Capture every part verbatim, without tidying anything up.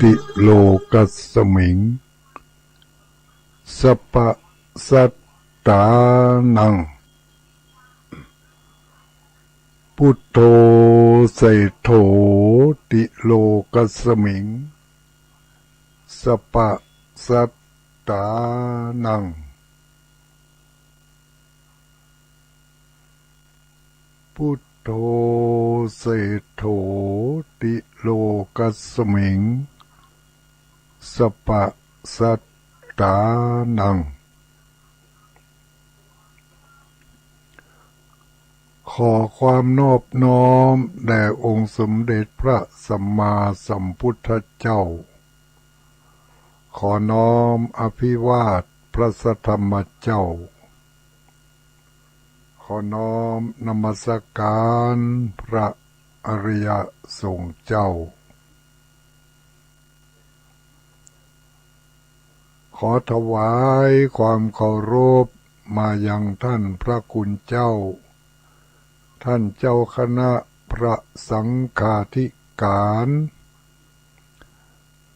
ติโลกัสมิง สัปปะสัตตานัง พุทโธเศรษฐโถ ติโลกัสมิง สัปปะสัตตานัง พุทโธเศรษฐโถ ติโลกัสมิง สัปปะสัตตานัง ขอความนอบน้อมแด่องค์สมเด็จพระสัมมาสัมพุทธเจ้า ขอน้อมอภิวาทพระสัทธรรมเจ้า ขอน้อมนมัสการพระอริยสงฆ์เจ้า ขอถวายความเคารพมายังท่านพระคุณเจ้า ท่านเจ้าคณะพระสังฆาธิการ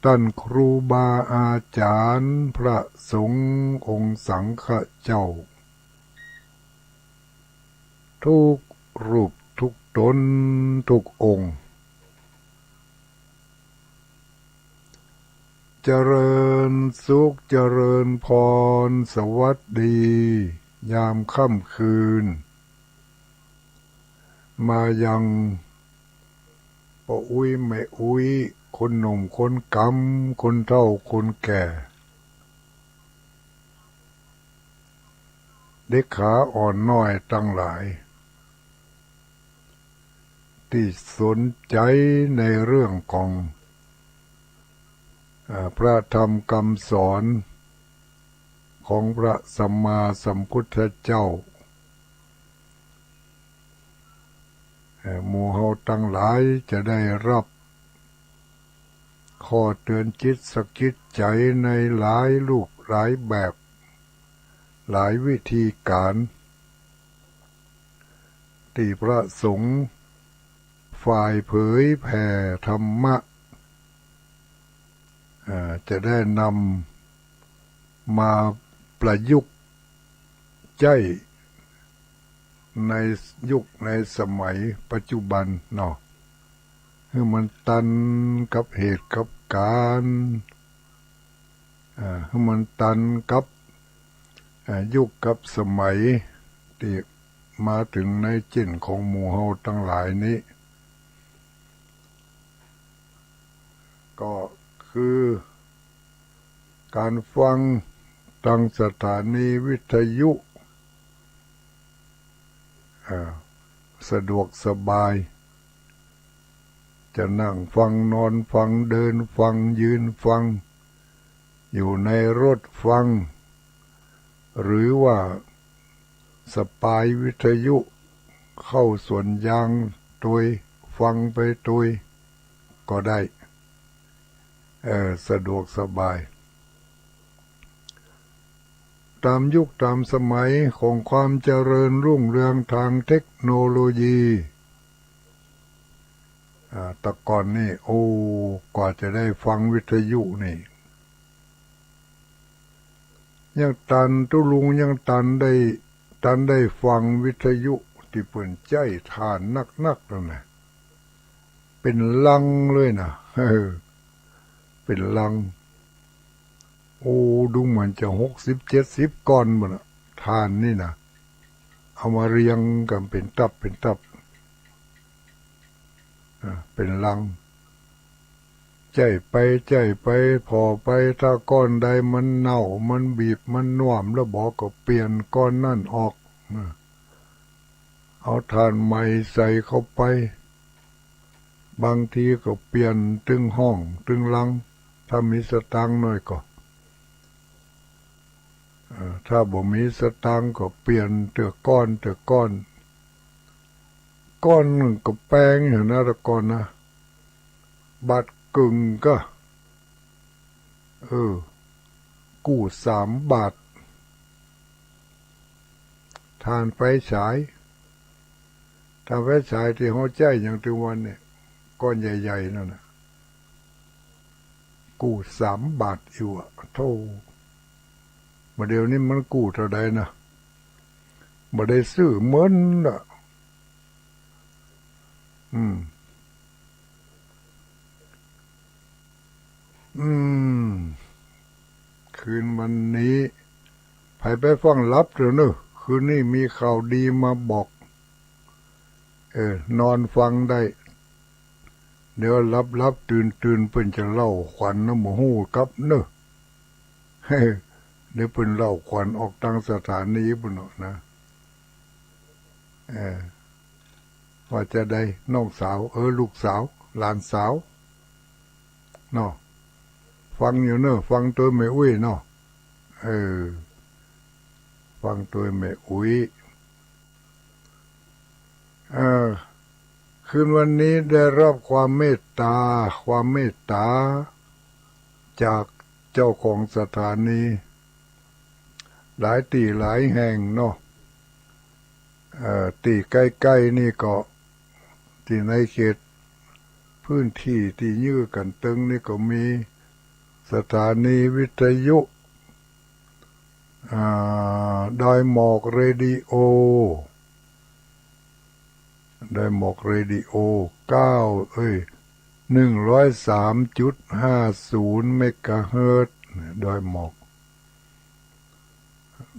ต้านครูบาอาจ๋ารย์พระสงฆ์องค์สังฆะเจ้า ทุกรูปทุกต๋นทุกองค์ เจริญสุขเจริญพร สวัสดียามค่ำคืน มายังป้ออุ๊ยแม่อุ๊ย คนหนุ่มคนก๋ำ คนเฒ่าคนแก่ เด็กขาอ่อนน้อยตังหลาย ตี้สนใจ๋ในเรื่องของ อ่า พระธรรมกำสอนของพระสัมมาสัมพุทธเจ้า เอ่อ หมู่เฮาตังหลายจะได้ฮับข้อเตื๋อนจิตสะกิดใจ๋ในหลายรูปหลายแบบ หลายวิธีก๋าน ตี้พระสงฆ์ฝ่ายเผยแผ่ธรรมะ เอ่อ จะได้นำมาประยุกต์ใจ๊ในยุคในสมัยปัจจุบันเนาะ หื้อมันตันกับเหตุกับก๋ารณ์ อ่า หื้อมันตันกับ อ่า ยุคกับสมัยตี้มาเถิงในเจ้นของหมู่เฮาตังหลายนี้ ก็คือก๋านฟังตางสถานีวิทยุ อ่า สะดวกสบาย จะนั่งฟัง นอนฟัง เดินฟัง ยืนฟัง อยู่ในรถฟัง หรือว่าสปายวิทยุเข้าสวนยางตวย ฟังไปตวยก็ได้ เออ สะดวกสบาย ต๋ามยุคต๋ามสมัยของความเจริญรุ่งเรืองตางเทคโนโลยี อ่า แต่ก่อนนี่ โอ้ กว่าจะได้ฟังวิทยุนี่ ยังตัน ตุ๊ลุงยังตันได้ ตันได้ฟังวิทยุตี้เปิ้นใจ๊ถ่านนักๆ นั่นนะ เป๋นลังเลยนะ เออ เป๋นลัง โอ้ ดูเหมือนจะหกสิบ เจ็ดสิบ ก้อนบ่านะ ถ่านนี่นะ เอามาเรียงกั๋นเป๋นตับเป๋นตับ อ่า เป๋นลัง ใจ๊ไป ใจ๊ไป ผ่อไป ถ้าก้อนใดมันเน่า มันบีบ มันน่วมแล้วบ่ ก็เปลี่ยนก้อนนั้นออก อ่า เอาถ่านใหม่ใส่เข้าไป บางทีก็เปลี่ยนตึงห้อง ตึงหลัง ถ้ามีสตางค์หน้อยก็ เอ่อ ถ้าบ่มีสตางค์ก็เปลี่ยนเตื้อก้อน เตื้อก้อน ก้อนนึ่งก็แปงอยู่นะ แต่ก่อนนะ บาทเกิ่งก็ เออ กู้สามบาท ถ่านไฟฉาย ถ่านไฟฉายตี้เฮาใจ๊อย่างตึงวันเนี่ย ก้อนใหญ่ๆ นั่นน่ะ กู้สามบาทอยู่อะ โธ่ บ่าเดี่ยวนี้มันกู้เต้าใดนะ บ่ได้ซื้อเหมือนน่ะ อืม อืม คืนวันนี้ ใผไปฟังหลับเถอะเนอะ คืนนี้มีข่าวดีมาบอก เออ นอนฟังได้ เดี๋ยวหลับๆ ตื่นๆ เปิ้นจะเล่าขวัญนะ บ่ฮู้กลับเนอะ เดี๋ยวเปิ้นเล่าขวัญออกตางสถานีปุ้นเนาะนะ เออ ว่าจาใด น้องสาว เออ ลูกสาว หลานสาว เนาะ ฟังอยู่เนอะ ฟังตวยแม่อุ๊ยเนาะ เออ ฟังตวยแม่อุ๊ย เออ คืนวันนี้ได้รับความเมตตา ความเมตตา จากเจ้าของสถานี หลายตี้หลายแห่งเนาะ เอ่อ ตี้ใก้ๆ นี่ก็ ตี้ในเขตพื้นตี้ตี้ยื้อกั๋นตึงนี่ก็มีสถานีวิทยุ อ่า ดอยหมอกเรดิโอ ดอยหมอกเรดิโอ เก้า เอ้ย หนึ่งร้อยสามจุดห้าศูนย์เมกะเฮิรตซ์ ดอยหมอก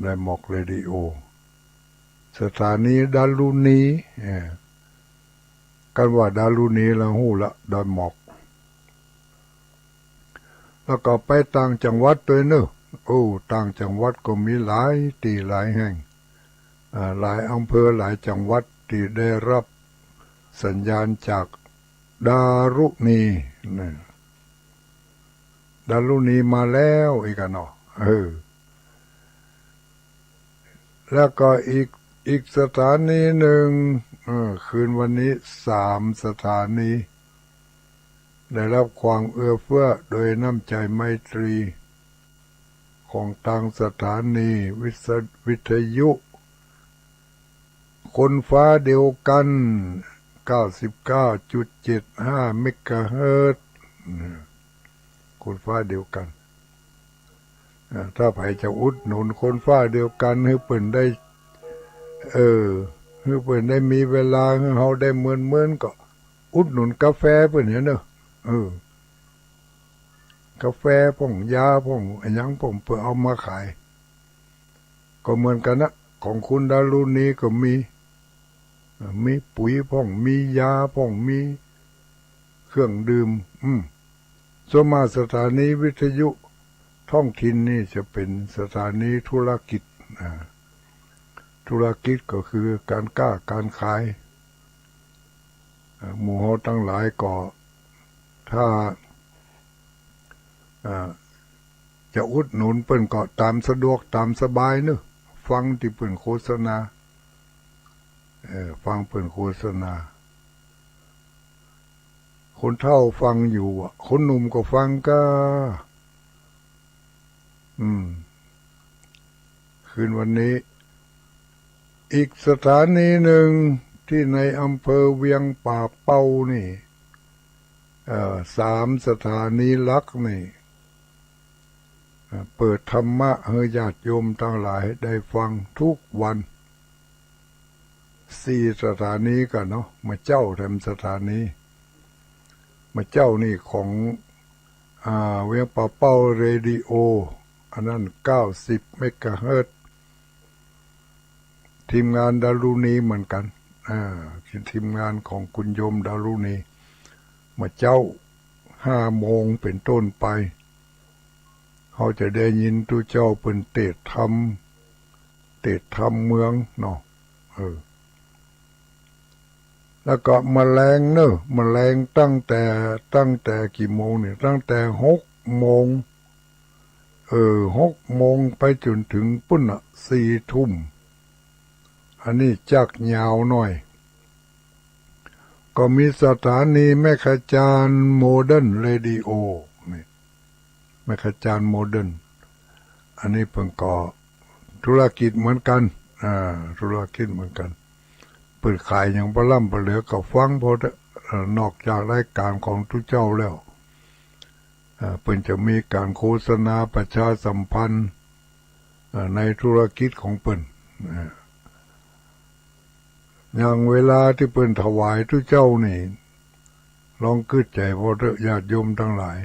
ดอยหมอกเรดิโอ สถานีดารุณี เออ คันว่าดารุณีแล้วฮู้ละ ดอยหมอก แล้วก็ไปต่างจังหวัดตวยเนอะ โอ้ ต่างจังหวัดก็มีหลายตี้หลายแห่ง อ่า หลายอำเภอหลายจังหวัดตี้ได้รับสัญญาณจากดารุณีนะ ดารุณีมาแล้วอีกอะเนาะ เออ แล้วก็อีก อีกสถานีหนึ่ง เออ คืนวันนี้สามสถานี ได้รับความเอื้อเฟื้อโดยน้ำใจ๋ไมตรี ของตางสถานีวิท- วิทยุ คนฟ้าเดียวกั๋น เก้าสิบเก้าจุดเจ็ดห้าเมกะเฮิรตซ์ คนฟ้าเดียวกั๋น อ่า ถ้าใผจะอุดหนุนคนฟ้าเดียวกั๋น หื้อเปิ้นได้ เออ หื้อเปิ้นได้มีเวลา หื้อเฮาได้เมินๆ ก็อุดหนุนกาแฟเปิ้นเนี่ยเนอะ เออ กาแฟพ่อง ยาพ่อง อะหยังพ่อง เปิ้นเอามาขาย ก็เหมือนกั๋นนะ ของคุณดารุณีก็มี เอ่อ มีปุ๋ยพ่อง มียาพ่อง มีเครื่องดื่ม อืม ส่วนมากสถานีวิทยุท้องถิ่นนี่จะเป๋นสถานีธุรกิจ อ่า ธุรกิจก็คือก๋านก๊าก๋านขาย เอ่อ หมู่เฮาตังหลายก็ ถ้า อ่า จะอุดหนุนเปิ้นก็ต๋ามสะดวกต๋ามสบายเนอะ ฟังตี้เปิ้นโฆษณา เออ ฟังเปิ้นโฆษณา คนเฒ่าฟังอยู่อะ คนหนุ่มก็ฟังก้า อืม คืนวันนี้ อีกสถานีหนึ่งตี้ในอำเภอเวียงป่าเป้านี่ เอ่อ สามสถานีหลักนี่ เอ่อ เปิดธรรมะหื้อญาติโยมตังหลายได้ฟังกู้วัน สี่สถานีก่อเนาะ เมื่อเจ๊าแถมสถานี เมื่อเจ๊านี่ของ อ่า เวียงป่าเป้าเรดิโอ อันนั้นเก้าสิบเมกะเฮิรตซ์ ทีมงานดารุณีเหมือนกั๋น อ่า คือทีมงานของคุณโยมดารุณี เมื่อเจ๊าห้าโมงเป๋นต้นไป เฮาจะได้ยินตุ๊เจ้าเปิ้นเตสน์ธรรม เตสน์ธรรมเมืองเนาะ เออ แล้วก็มะแลงเนอะ มะแลงตั้งแต่ ตั้งแต่กี่โมงเนี่ย ตั้งแต่หกโมง เออ หกโมงไปจ๋นเถิงปุ้นน่ะ สี่ทุ่ม อันนี้จักยาวหน่อย ก็มีสถานีแม่ขจารโมเดิร์นเรดิโอ นี่ แม่ขจารโมเดิร์น อันนี้เปิ้นก็ธุรกิจเหมือนกั๋น อ่า ธุรกิจเหมือนกั๋น เปิ้นขายหยังบ่ล้ำบ่เหลือก็ฟังพอเถอะ เอ่อ นอกจากรายก๋านของตุ๊เจ้าแล้ว อ่า เปิ้นจะมีก๋านโฆษณาประชาสัมพันธ์ อ่า ในธุรกิจของเปิ้น อ่า อย่างเวลาตี้เปิ้นถวายตุ๊เจ้านี่ ลองกึ๊ดใจ๋เป๋าเต๊อะ ญาติโยมตังหลาย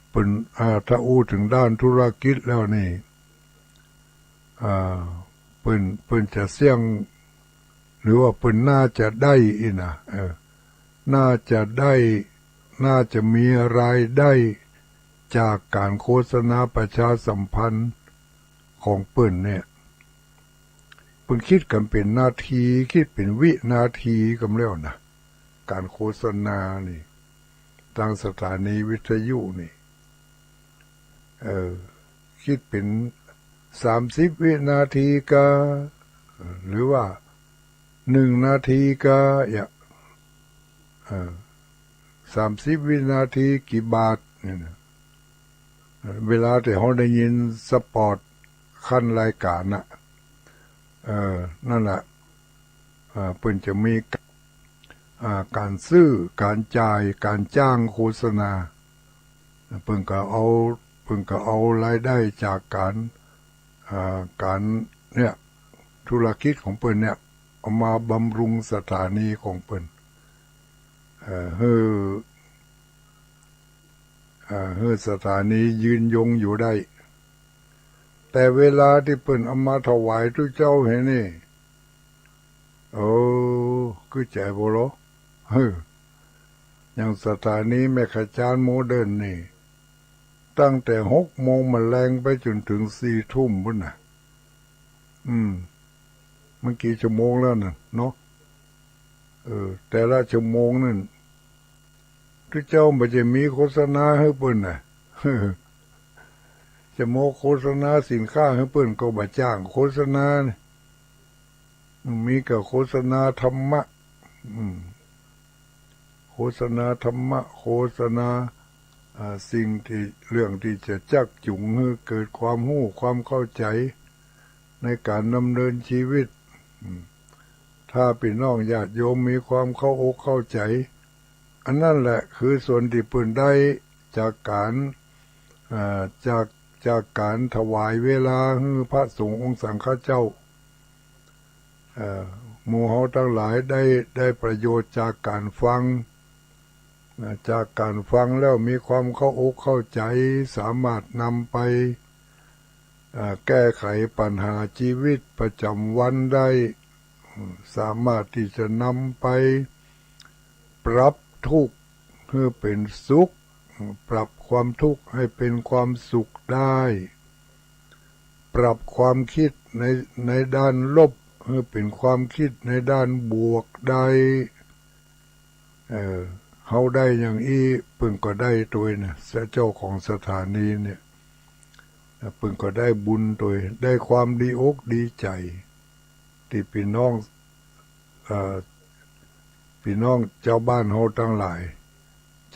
เปิ้น อ่า ถ้าอู้เถิงด้านธุรกิจแล้วนี่ อ่า เปิ้น เปิ้นจะเสี้ยง หรือว่าเปิ้นน่าจะได้อี้นะ เออ น่าจะได้ น่าจะมีรายได้จากก๋านโฆษณาประชาสัมพันธ์ของเปิ้นเนี่ย เปิ้นกึ๊ดกั๋นเป๋นนาที กึ๊ดเป๋นวินาทีกำแล้วนะ ก๋านโฆษณานี่ ตางสถานีวิทยุนี่ เออ กึ๊ดเป๋นสามสิบวินาทีกา หรือว่าหนึ่งนาทีกา อย่าง เออ สามสิบวินาทีกี่บาทเนี่ยนะ เวลาตี้เฮาได้ยินสปอตคั้นรายก๋านน่ะ เออ นั่นแหละ อ่า เปิ้นจะมี อ่า ก๋านซื้อ ก๋านจ่าย ก๋านจ้างโฆษณา เปิ้นก็เอา เปิ้นก็เอารายได้จากก๋าน อ่า ก๋านเนี่ย ธุรกิจของเปิ้นเนี่ย เอามาบำรุงสถานีของเปิ้น เอ่อ หื้อ อ่า หื้อสถานียืนยงอยู่ได้ แต่เวลาตี้เปิ้นเอามาถวายตุ๊เจ้าหื้อนี่ โอ้ กึ๊ดใจ๋บ่ลอ หื้อ อย่างสถานีแม่ขจานโมเดิร์นนี่ ตั้งแต่หกโมงมาแลงไปจ๋นเถิงสี่ทุ่มปู๊นน่ะ อืม มันกี่ชั่วโมงแล้วน่ะเนาะ เออ แต่ละชั่วโมงนั่น ตุ๊เจ้าบ่ใจ้มีโฆษณาหื้อเปิ้นน่ะ จะโมโฆษณาสินค้าหื้อเปิ้นก็บ่จ้างโฆษณา มีก้าโฆษณาธรรมะ อืม โฆษณาธรรมะ โฆษณา อ่า สิ่งตี้ เรื่องตี้จะจักจูงหื้อเกิดความฮู้ ความเข้าใจ๋ ในก๋านดำเนินชีวิต อืม ถ้าปี้น้องญาติโยมมีความเข้าอกเข้าใจ๋ อันนั้นแหละคือส่วนตี้เปิ้นได้จากก๋าน อ่า จาก จากก๋านถวายเวลาหื้อพระสงฆ์องค์สังฆเจ้า เอ่อ หมู่เฮาตังหลายได้ ได้ประโยชน์จากก๋านฟัง อ่า จากก๋านฟังแล้วมีความเข้าอกเข้าใจ๋ สามารถนำไป อ่า แก้ไขปัญหาชีวิตประจ๋ำวันได้ สามารถตี้จะนำไปปรับทุกข์หื้อเป๋นสุข ปรับความทุกข์ให้เป็นความสุขได้ ปรับความคิดใน ในด้านลบหื้อเป๋นความคิดในด้านบวกได้ เออ เฮาได้อย่างอี้ เปิ้นก็ได้ตวยนะ เจ้าของสถานีเนี่ย เปิ้นก็ได้บุญตวย ได้ความดีอกดีใจ๋ ตี้ปี้น้อง เอ่อ ปี้น้องจาวบ้านเฮาตังหลาย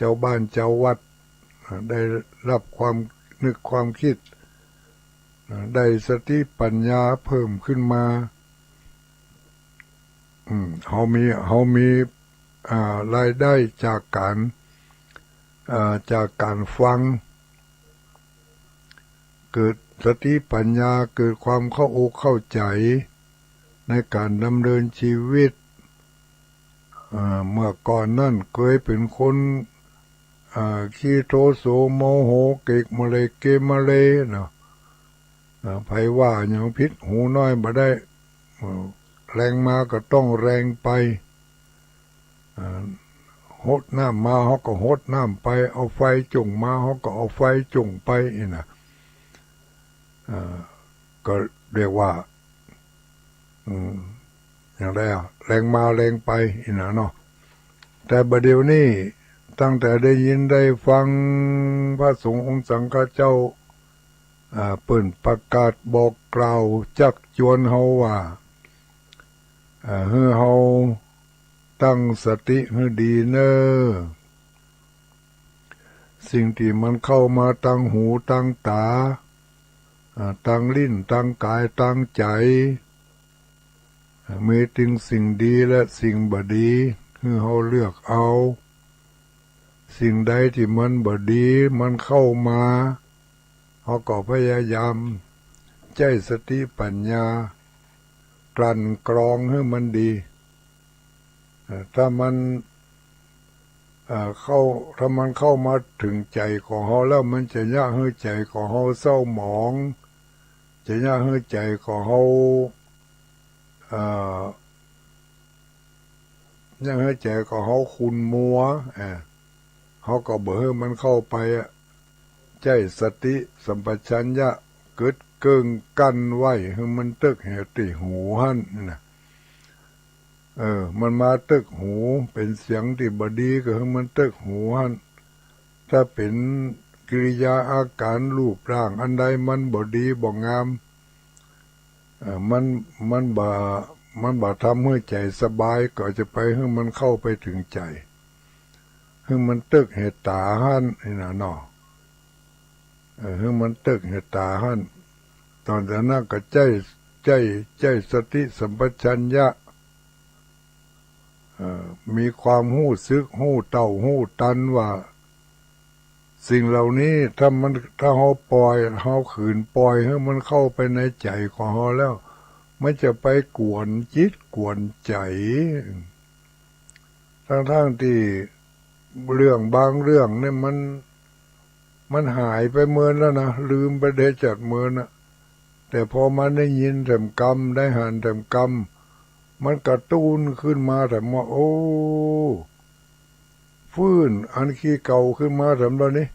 จาวบ้านจาววัด ได้ฮับความนึกความกึ๊ด ได้สติปัญญาเพิ่มขึ้นมา อืม เฮามี เฮามี อ่า รายได้จากก๋าน อ่า จากก๋านฟัง เกิดสติปัญญา เกิดความเข้าอกเข้าใจ๋ในก๋านดำเนินชีวิต อ่า เมื่อก่อนนั้นเกยเป๋นคน อ่า ขี้โทโสโมโห เกกมะเลเกมะเลเนาะ อ่า ใผว่าหยังผิดหูน้อยบ่ได้ เอ่อ แลงมาก็ต้องแลงไป อ่า หดน้ำมาเฮาก็หดน้ำไป เอาไฟจ๋งมาเฮาก็เอาไฟจ๋งไปอี้นะ อ่า ก็เรียกว่า อืม อย่างใดอะ แลงมาแลงไปอี้นะเนาะ แต่บ่าเดี่ยวนี้ ตั้งแต่ได้ยินได้ฟังพระสงฆ์องค์สังฆเจ้า อ่า เปิ้นประกาศบอกกล่าวจักจวนเฮาว่า อ่า หื้อเฮาตั้งสติหื้อดีเน่อ สิ่งตี้มันเข้ามาตางหูตางต๋า อ่า ตางลิ้น ตางก๋าย ตางใจ๋ มีตึงสิ่งดีและสิ่งบ่ดี หื้อเฮาเลือกเอา สิ่งใดตี้มันบ่ดีมันเข้ามา เฮาก็พยายามใจ๊สติปัญญา กลั่นกรองหื้อมันดี เอ่อ ถ้ามัน เอ่อ เข้า ถ้ามันเข้ามาเถิงใจ๋ของเฮาแล้ว มันจะเยียะหื้อใจ๋ของเฮาเศร้าหมอง จะเยียะหื้อใจ๋ของเฮา เอ่อ เยียะหื้อใจ๋ของเฮาขุ่นมัว เอ่อ เฮาก็บ่หื้อมันเข้าไปอะ ใจ๊สติสัมปชัญญะกึ๊ดเกิ่งกั้นไว้ หื้อมันตึกแห่ตี้หูหั้นนะ เออ มันมาตึกหู เป๋นเสียงตี้บ่ดีก็หื้อมันตึกหูหั้น ถ้าเป๋นกิริยาอาก๋านรูปร่างอันใดมันบ่ดีบ่งาม เอ่อ มัน มันบ่ มันบ่ทำหื้อใจ๋สบาย ก็จะไปหื้อมันเข้าไปเถิงใจ๋ หื้อมันตึกแห่ต๋าหั้นนี่นะเนาะ เออ หื้อมันตึกแห่ต๋าหั้น ต๋อนนั้นก็ใจ๊ ใจ๊ ใจ๊สติสัมปชัญญะ เอ่อ มีความฮู้สึก ฮู้เต้า ฮู้ตันว่า สิ่งเหล่านี้ถ้ามัน ถ้าเฮาปล่อย เฮาขืนปล่อยหื้อมันเข้าไปในใจ๋ของเฮาแล้ว มันจะไปกวนจิตกวนใจ๋ ทั้งๆ ตี้เรื่องบางเรื่องนี่มัน มันหายไปเมินแล้วนะ ลืมไปเดะจัดเมินนะ แต่พอมันได้ยินแถมกำ ได้หันแถมกำ มันกระตุ้นขึ้นมาแถมว่า โอ้ ฟื้นอันขี้เก่าขึ้นมาแถมแล้วนี่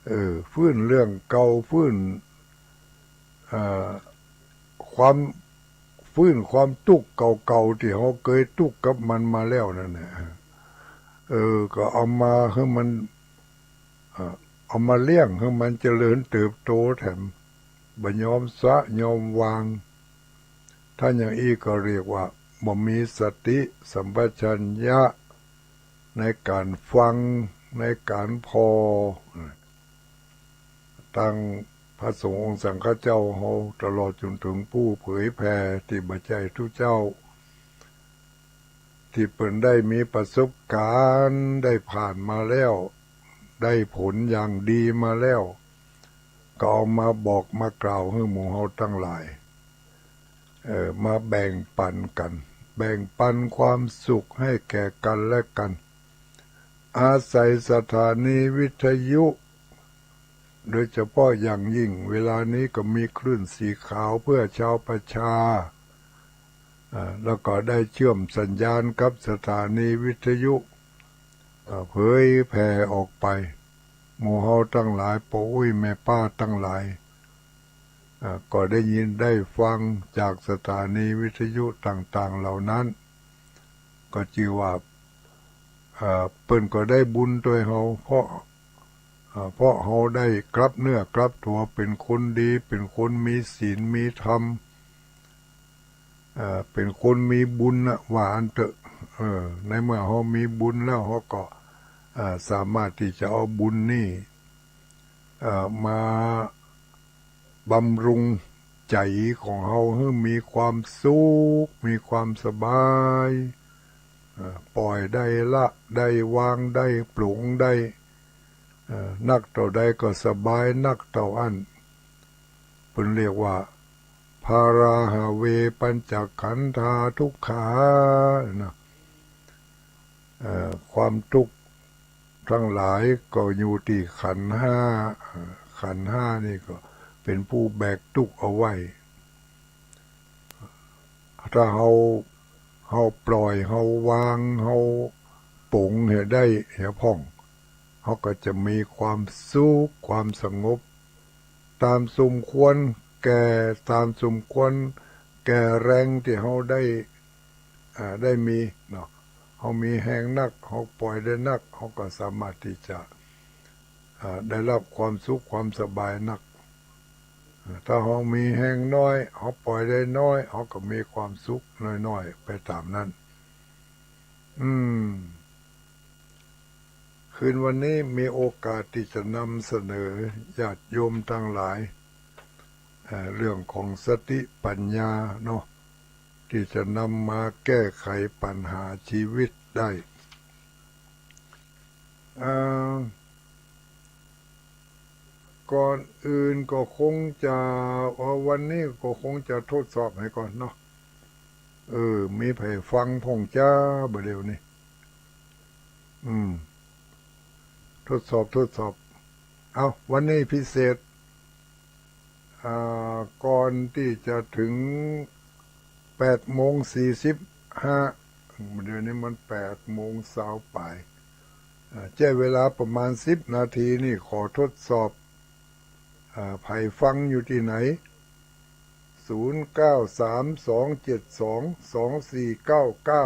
เออ ฟื้นเรื่องเก่า ฟื้น อ่า ความ ฟื้นความตุ๊กข์เก่าๆ ตี้เฮาเกยตุ๊กข์กับมันมาแล้วนั่นแหละ เออ ก็เอามาหื้อมัน เอ่อ เอามาเลี้ยงหื้อมันเจริญเติบโตแถม บ่ยอมสละยอมวาง ถ้าอย่างอี้ก็เรียกว่าบ่มีสติสัมปชัญญะในก๋านฟัง ในก๋านผ่อ ตังพระสงฆ์องค์สังฆเจ้าเฮา ตลอดจ๋นเถิงผู้เผยแผ่ตี้บ่ใจ้ตุ๊เจ้า ตี้เปิ้นได้มีประสบก๋ารณ์ ได้ผ่านมาแล้ว ได้ผลอย่างดีมาแล้ว ก็เอามาบอกมากล่าวหื้อหมู่เฮาตังหลาย เอ่อ มาแบ่งปั๋นกั๋น แบ่งปั๋นความสุขให้แก่กั๋นและกั๋น อาศัยสถานีวิทยุ โดยเฉพาะอย่างยิ่ง เวลานี้ก็มีคลื่นสีขาวเพื่อชาวประชา อ่า แล้วก็ได้เชื่อมสัญญาณกับสถานีวิทยุ อ่า เผยแผ่ออกไป หมู่เฮาตังหลาย ป้ออุ๊ยแม่ป้าตังหลาย อ่า ก็ได้ยินได้ฟังจากสถานีวิทยุต่างๆ เหล่านั้น ก็จื้อว่า อ่า เปิ้นก็ได้บุญตวยเฮา เพราะ อ่า เพราะเฮาได้กลับเนื้อกลับตั๋ว เป๋นคนดี เป๋นคนมีศีลมีธรรม อ่า เป๋นคนมีบุญนะ ว่าอั้นเต๊อะ เออ ในเมื่อเฮามีบุญแล้ว เฮาก็ อ่า สามารถตี้จะเอาบุญนี้ อ่า มา บำรุงใจ๋ของเฮาหื้อมีความสุข มีความสบาย เอ่อ ปล่อยได้ ละได้ วางได้ ปลงได้ เอ่อ นักเต้าใดก็สบายนักเต้าอั้น เปิ้นเรียกว่า พาราหะเว ปัญจขันธา ทุกขา นะ เอ่อ ความตุ๊กข์ ตังหลายก็อยู่ตี้ขันธ์ห้า ขันธ์ห้านี่ก็เป๋นผู้แบกตุ๊กข์เอาไว้ ถ้าเฮา เฮาปล่อย เฮาวาง เฮาป๋งหื้อได้หื้อพ่อง เฮาก็จะมีความสุข ความสงบ ต๋ามสมควรแก่ ต๋ามสมควรแก่แฮงตี้เฮาได้ อ่า ได้มีเนาะ เฮามีแฮงนัก เฮาปล่อยได้นัก เฮาก็สามารถตี้จะ อ่า ได้ฮับความสุขความสบายนัก อ่า ถ้าเฮามีแฮงน้อย เฮาปล่อยได้น้อย เฮาก็มีความสุขน้อยๆ ไปต๋ามนั้น อืม คืนวันนี้มีโอกาสตี้จะนำเสนอญาติโยมตังหลาย เอ่อ เรื่องของสติปัญญาเนาะ ตี้จะนำมาแก้ไขปัญหาชีวิตได้ เอ่อ ก่อนอื่นก็คงจะ เอ่อ วันนี้ก็คงจะทดสอบหื้อก่อนเนาะ เออ มีใผฟังพ่องจ๊าบ่าเดี่ยวนี้ อืม ทดสอบ ทดสอบ เอ้า วันนี้พิเศษ อ่า ก่อนตี้จะเถิงแปดโมงสี่สิบห้า เดี๋ยวนี้มันแปดโมงซาวป๋าย อ่า ใจ๊เวลาประมาณสิบนาทีนี่ ขอทดสอบ อ่า ใผฟังอยู่ตี้ไหน ศูนย์เก้าสามสองเจ็ดสองสองสี่เก้าเก้า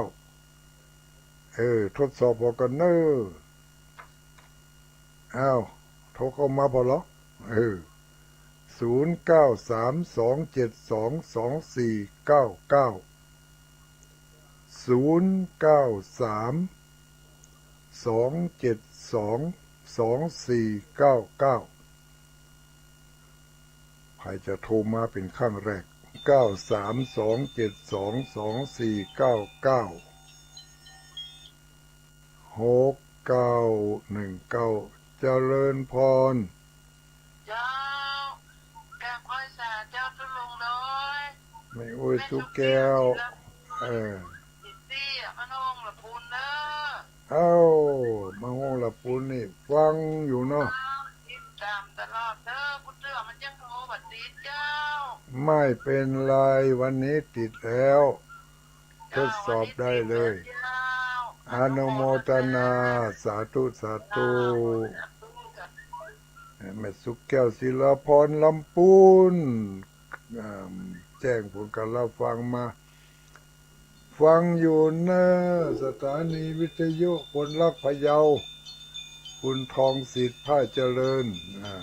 เออ ทดสอบผ่อก่อนเน่อ อ้าว โทรเข้ามาผ่อเหรอ เออ ศูนย์เก้าสามสองเจ็ดสองสองสี่เก้าเก้า ศูนย์เก้าสามสองเจ็ดสองสองสี่เก้าเก้า ใผจะโทรมาเป๋นครั้งแรก เก้าสามสองเจ็ดสองสองสี่เก้าเก้า หกเก้าหนึ่งเก้า เจริญพร เจ้า กราบไหว้สาเจ้าตุ๊ลุงน้อย แม่อุ๊ยสุแก้ว แม่สุแก้ว เออ สิตี้อะ มาห้องละปูนเน่อ เอ้า มาห้องละปูนนี่ ฟังอยู่เนาะ ติดต๋ามตลอดเน่อ กู้เตื้อมันยังโทรบ่ติดเจ้า ไม่เป็นไร วันนี้ติดแล้ว ทดสอบได้เลย อนุโมทนา สาธุ สาธุ แม่สุแก้ว ศิลาพร ลำปูน อ่า แจ้งผลการรับฟังมา ฟังอยู่เน่อ สถานีวิทยุคนรักพะเยา คุณทองสิทธิ์ ผ้าเจริญ อ่า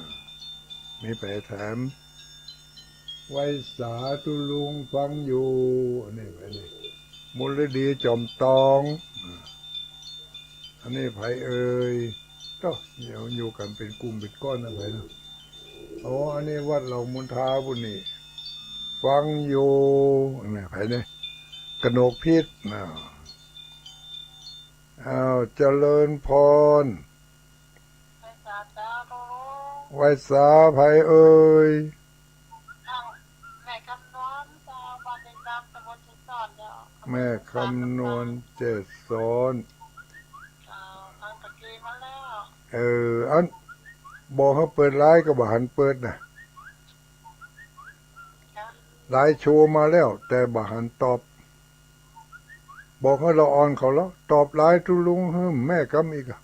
มีใผแถม ไหว้สาตุ๊ลุงฟังอยู่ อันนี้ใผนี่ มนฤดี จอมตอง อ่า อันนี้ใผเอ่ย ก็เดี๋ยวอยู่กั๋นเป๋นกลุ่มเป๋นก้อนนะใผนะ อ๋อ อันนี้วัดเหล่ามนทาปุ้นนี่ ฟังอยู่ อันนี้ใผนี่ กนกพิษ อ่า อ้าว เจริญพร ไหว้สาเจ้าตุ๊ลุง ไหว้สาใผเอ่ย แม่คำนวณเจ้า บ้านเล็กนามตำบลสุนทรเจ้า แม่คำนวณ เจษร เจ้า ตั้งแต่กี้มาแล้ว เออ อัน บอกหื้อเปิดไลน์ก็บ่หันเปิดนะ ไลน์โชว์มาแล้ว แต่บ่หันตอบ บอกหื้อละอ่อนเขาแล้ว ตอบไลน์ตุ๊ลุงหื้อแม่กำอีกอะ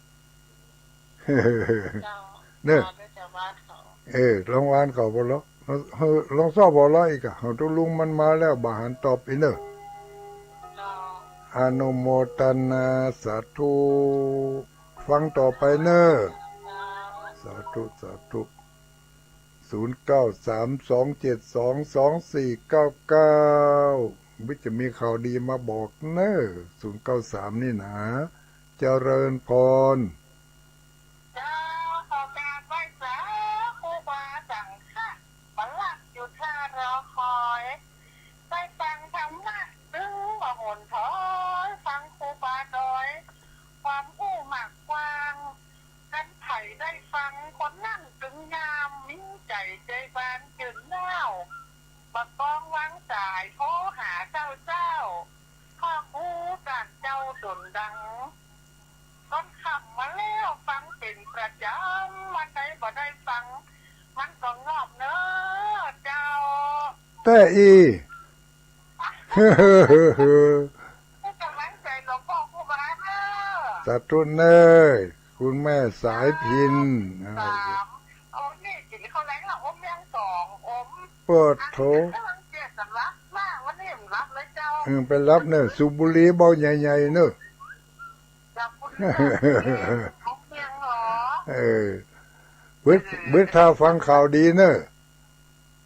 เจ้า เน่อ มาด้วยแต่บ้านเขา เออ ลองวานเขาบ่ละ ลอง ลองซอบบ่ละอีกอะ หื้อตุ๊ลุงมันมาแล้ว บ่หันตอบอีกเน่อ เจ้า อนุโมทนา สาธุ ฟังต่อไปเน่อ เจ้า สาธุ สาธุ ศูนย์เก้าสามสองเจ็ดสองสองสี่เก้าเก้า วิจะมีข่าวดีมาบอกเน่อ ศูนย์เก้าสามนี่นะ เจริญพร เจ้า ขอกราบไหว้สาครูบาสังฆะ มาหลับอยู่ท่ารอคอย ได้ฟังธรรมะ ตึงบ่หวนถอย ฟังครูบาดอย ความฮู้มากกว้าง คันใผได้ฟังคนนั้นตึงงาม มีใจ๋ใจ๋บานจื้นน้าว บ่ต้องวางสายโทรหาเจ้าเจ้า ข้อครูต้านเจ้าโด่นดัง ตอนค่ำมาแล้วฟังเป๋นประจ๋ำ วันใดบ่ได้ฟัง มันก็งอบเน่อเจ้า แต๊อี้ ให้กำลังใจ๋หลวงป้อครูบาเน่อ สาธุเน่อ คุณแม่สายพิณ สาม เอานี่กิ๋นข้าวแลงละอมยังสองอม ปะโถ อันนี้กำลังเจตสำลักมาก วันนี้มันรับเลยเจ้า เออ ไปรับเน่อ สูบบุหรี่เบ้าใหญ่ๆ เน่อ รับบุหรี่ อมยังเหรอ เออ บึด บึดถ้าฟังข่าวดีเน่อ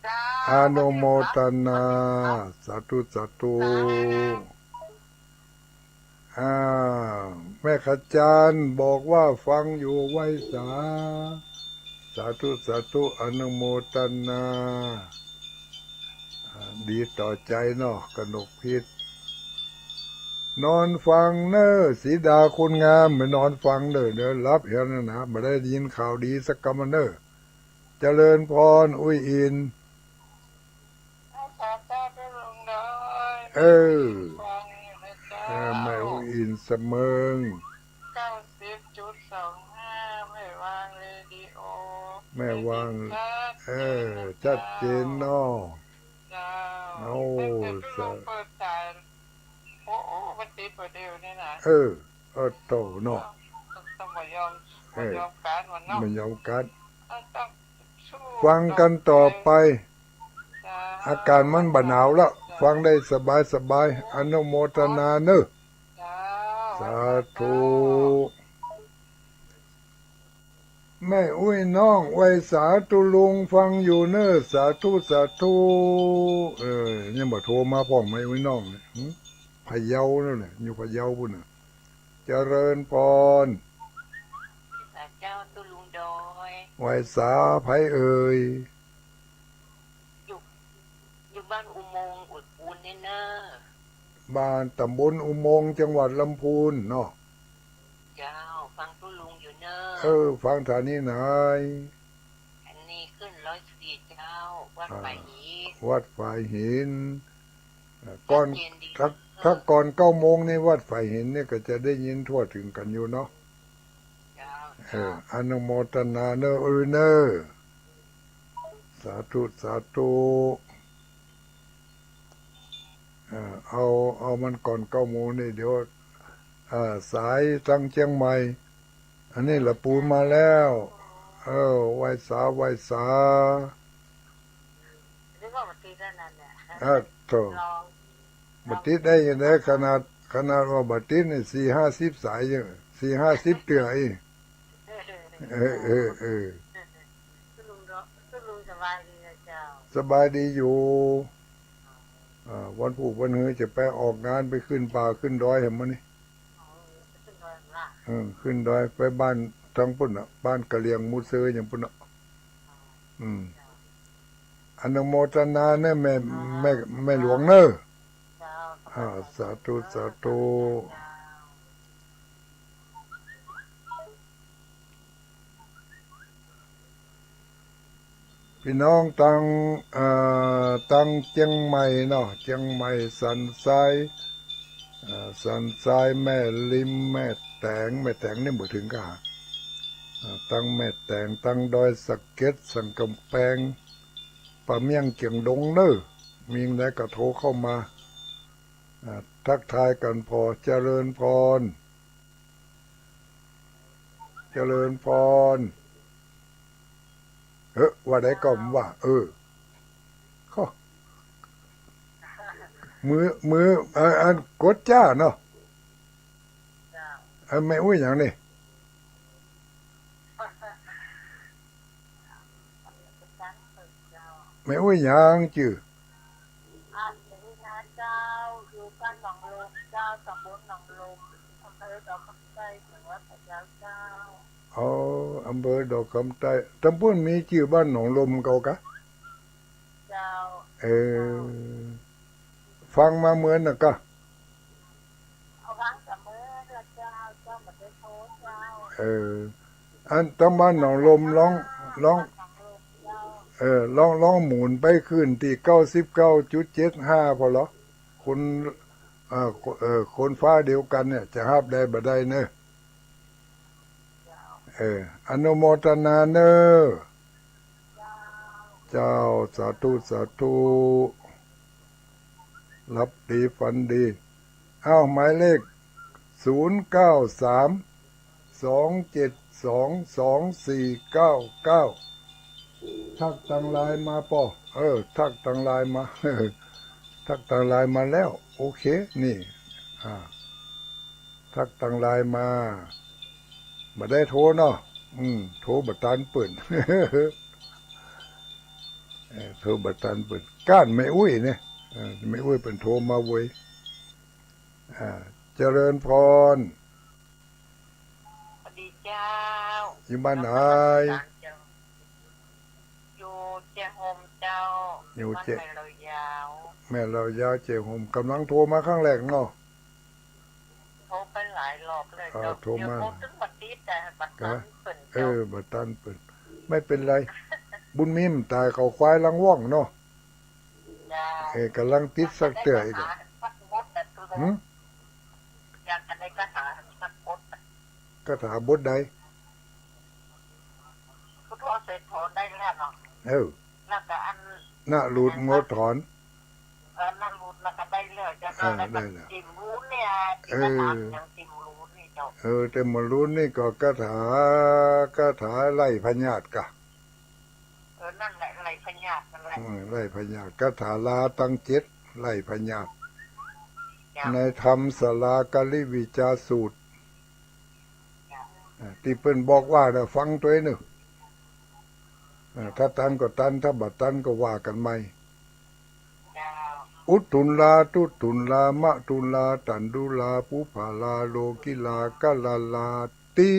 เจ้า อนุโมทนา สาธุ สาธุ เจ้า อ่า แม่ขจารย์บอกว่าฟังอยู่ไหว้สา สาธุ สาธุ อนุโมทนา อ่า ดีต่อใจ๋เนาะ กนกพิษ นอนฟังเน่อ สีดาคนงาม ไปนอนฟังเน่อ เดี๋ยวหลับเหียนั่นนะ บ่ได้ยินข่าวดีสักกำเน่อ เจริญพร อุ้ยอิน อาสาเจ้า เจ้าลุงน้อย เออ ฟังอยู่นะเจ้า เออ แม่อุ้ยอิน สะเมิง เก้าสิบจุดสองห้า แม่วางเรดิโอ แม่วาง ได้ยินชัดเจนนะเจ้า เออ ชัดเจนเนาะ เจ้า โอ้ ตั้งแต่เปิ้นลองเปิดสาย โอ้โอ้ มันติดประเดี๋ยวนี้นะ เออ เออ โตเนาะ ต้อง ต้องบ่ยอม เออ บ่ยอมก๊านมันเนาะ บ่ยอมก๊าน เออ ต้องสู้ ฟังกั๋นต่อไป เจ้า อากาศมันบ่หนาวแล้ว ฟังได้สบายสบาย อนุโมทนาเน่อ เจ้า สาธุ แม่อุ้ยน้อง ไหว้สาตุ๊ลุง ฟังอยู่เน่อ สาธุ สาธุ เออ ยังบ่โทรมาพ่อง แม่อุ้ยน้องเนี่ย หึ พะเยานั่นแหละ อยู่พะเยาปุ้นน่ะ เจริญพร สาเจ้าตุ๊ลุงดอย ไหว้สาใผเอ่ย อยู่ อยู่บ้านอุโมงค์ อุดปูนเนี่ยเน่อ บ้านตำบลอุโมงค์ จังหวัดลำพูนเนาะ เจ้า ฟังตุ๊ลุงอยู่เน่อ เออ ฟังฐานีไหน อันนี้ขึ้นร้อยสี่เจ้า วัด อ่า ฝายหิน วัดฝายหิน เอ่อ ก่อน ชัดเจนดี ถ้า เน่อ ถ้าก่อนเก้าโมงนี่ วัดฝายหินนี่ก็จะได้ยินทั่วถึงกั๋นอยู่เนาะ เจ้า เออ เจ้า อนุโมทนาเน่อ เออ เน่อ สาธุ สาธุ เออ เอา เอามันก่อนเก้าโมงนี่ เดี๋ยว เออ สายตังเจียงใหม่ อันนี้ละปูนมาแล้ว เออ ไหว้สา ไหว้สา นึกว่าบ่ติดแล้วนั่นแหละ เออ โถ่ ลอง บ่ติดได้ยังไง ขนาด ขนาดว่าบ่ติดนี่ สี่ห้าสิบสายยัง สี่ห้าสิบเตื้ออีก เออ เออ เออ ตุ๊ลุงเนาะ ตุ๊ลุงสบายดีนะเจ้า สบายดีอยู่ อ่า วันพูกวันหือจะไปออกงาน ไปขึ้นป่าขึ้นดอยแหมมื้อนี้ อ๋อ ไปขึ้นดอยละ เออ ขึ้นดอยไปบ้านตังปุ้นน่ะ บ้านกะเหรี่ยงมูเซออย่างปุ้นน่ะ อืม อนุโมทนาเน่อแม่ แม่ แม่หลวงเน่อ เจ้า อ่า สาธุ สาธุ เจ้า พี่น้องตัง เอ่อ ตังเจียงใหม่เนาะ เจียงใหม่สันทราย เอ่อ สันทราย แม่ริม แม่แตง แม่แตงนี่บ่เถิงกา เอ่อ ตังแม่แตง ตังดอยสะเก็ด สันก๋ำแปง ป่าเมี่ยง เจียงดงเน่อ มีอันใดก็โทรเข้ามา อ่า ทักทายกั๋นผ่อ เจริญพร เจริญพร เฮ้อ ว่าใดก็ว่า เออ ข้อ มือ มือ เอ่อ อันกดจ้าเนาะ เจ้า เอ่อ แม่อุ้ยหยังนี่ แม่อุ้ยหยังจื้อ อาเสรีนาเจ้า อยู่บ้านหนองลมเจ้า ตำบลหนองลม อำเภอดอกคำใต้ จังหวัดพะเยาเจ้า อ๋อ อำเภอดอกคำใต้ ตังปุ้นมีจื้อบ้านหนองลมเก่ากะ เจ้า เออ ฟังมาเหมือนน่ะกะ เอาฟังเสมอละเจ้า เจ้าบ่ได้โทษเจ้า เออ อันตังบ้านหนองลมลอง ลอง เออ ลอง ลองหมุนไปขึ้นตี้เก้าสิบเก้าจุดเจ็ดห้า พอเหรอ คน เอ่อ เอ่อ คนฟ้าเดียวกั๋นเนี่ย จะฮับได้บ่ได้เน่อ เออ อนุโมทนาเน่อ เจ้า สาธุ สาธุ หลับดีฝันดี อ้าว หมายเลข ศูนย์เก้าสาม สองเจ็ดสอง สองสี่เก้าเก้า ทักตังไลน์มาป่อ เออ ทักตังไลน์มา ทักตังไลน์มาแล้ว โอเค นี่ อ่า ทักตังไลน์มา บ่ได้โทรเนาะ อืม โทรบ่ตันเปิ้น เออ โทรบ่ตันเปิ้น ก้านแม่อุ้ยเนี่ย เออ แม่อุ้ยเปิ้นโทรมาเว้ย อ่า เจริญพร สวัสดีเจ้า อยู่บ้านไหน นมัสการเจ้า อยู่เจียงโฮมเจ้า อยู่ บ้าน เจียง แม่ลาวยาว แม่ลาวยาว เจียงโฮม ก่ำลังโทรมาครั้งแรกเนาะ รอบเลย อ่า เจ้า โทรมา เดี๋ยวโทรตึงบ่ติด แต่บ่ตันเปิ้น เออ เจ้า บ่ตันเปิ้น ไม่เป๋นไร บุญมีมันต๋ายเข้าควายหลังว่องเนาะ เจ้า เออ ก่ำลังติดสักเตื้ออีกอะ สักบทน่ะ หืม อยากจะได้คาถาสักบทน่ะ คาถาบทใด พุทโธเสกโถได้แล้วเนาะ เออ แล้วก็อัน นะหลุด โงดถอน เออ นะหลุดแล้วก็ได้แล้ว จะ อ่า ได้แล้ว ได้แล้ว จิ๋มรูนเนี่ย เออ จิ๋มรูนเนี่ย จิ๋มรูนนี่เจ้า เออ แต่หมอรูนนี่ก็คาถา คาถาไล่พยาธิกะ เออ นั่นแหละ ไล่พยาธินั่นแหละ อืม ไล่พยาธิ คาถาลาตังเจ็ด ไล่พยาธิ เจ้า ในธรรมสาลาการิวิจาสูตร เจ้า อ่า ตี้เปิ้นบอกว่าน่ะ ฟังตวยนึ่ง อ่า ถ้าตันก็ตัน ถ้าบ่ตันก็ว่ากั๋นใหม่ เจ้า อุทธุลา ทุทธุลา มะทุลา ตันดุลา ปุพพาลา โลกิลา กะละลาติ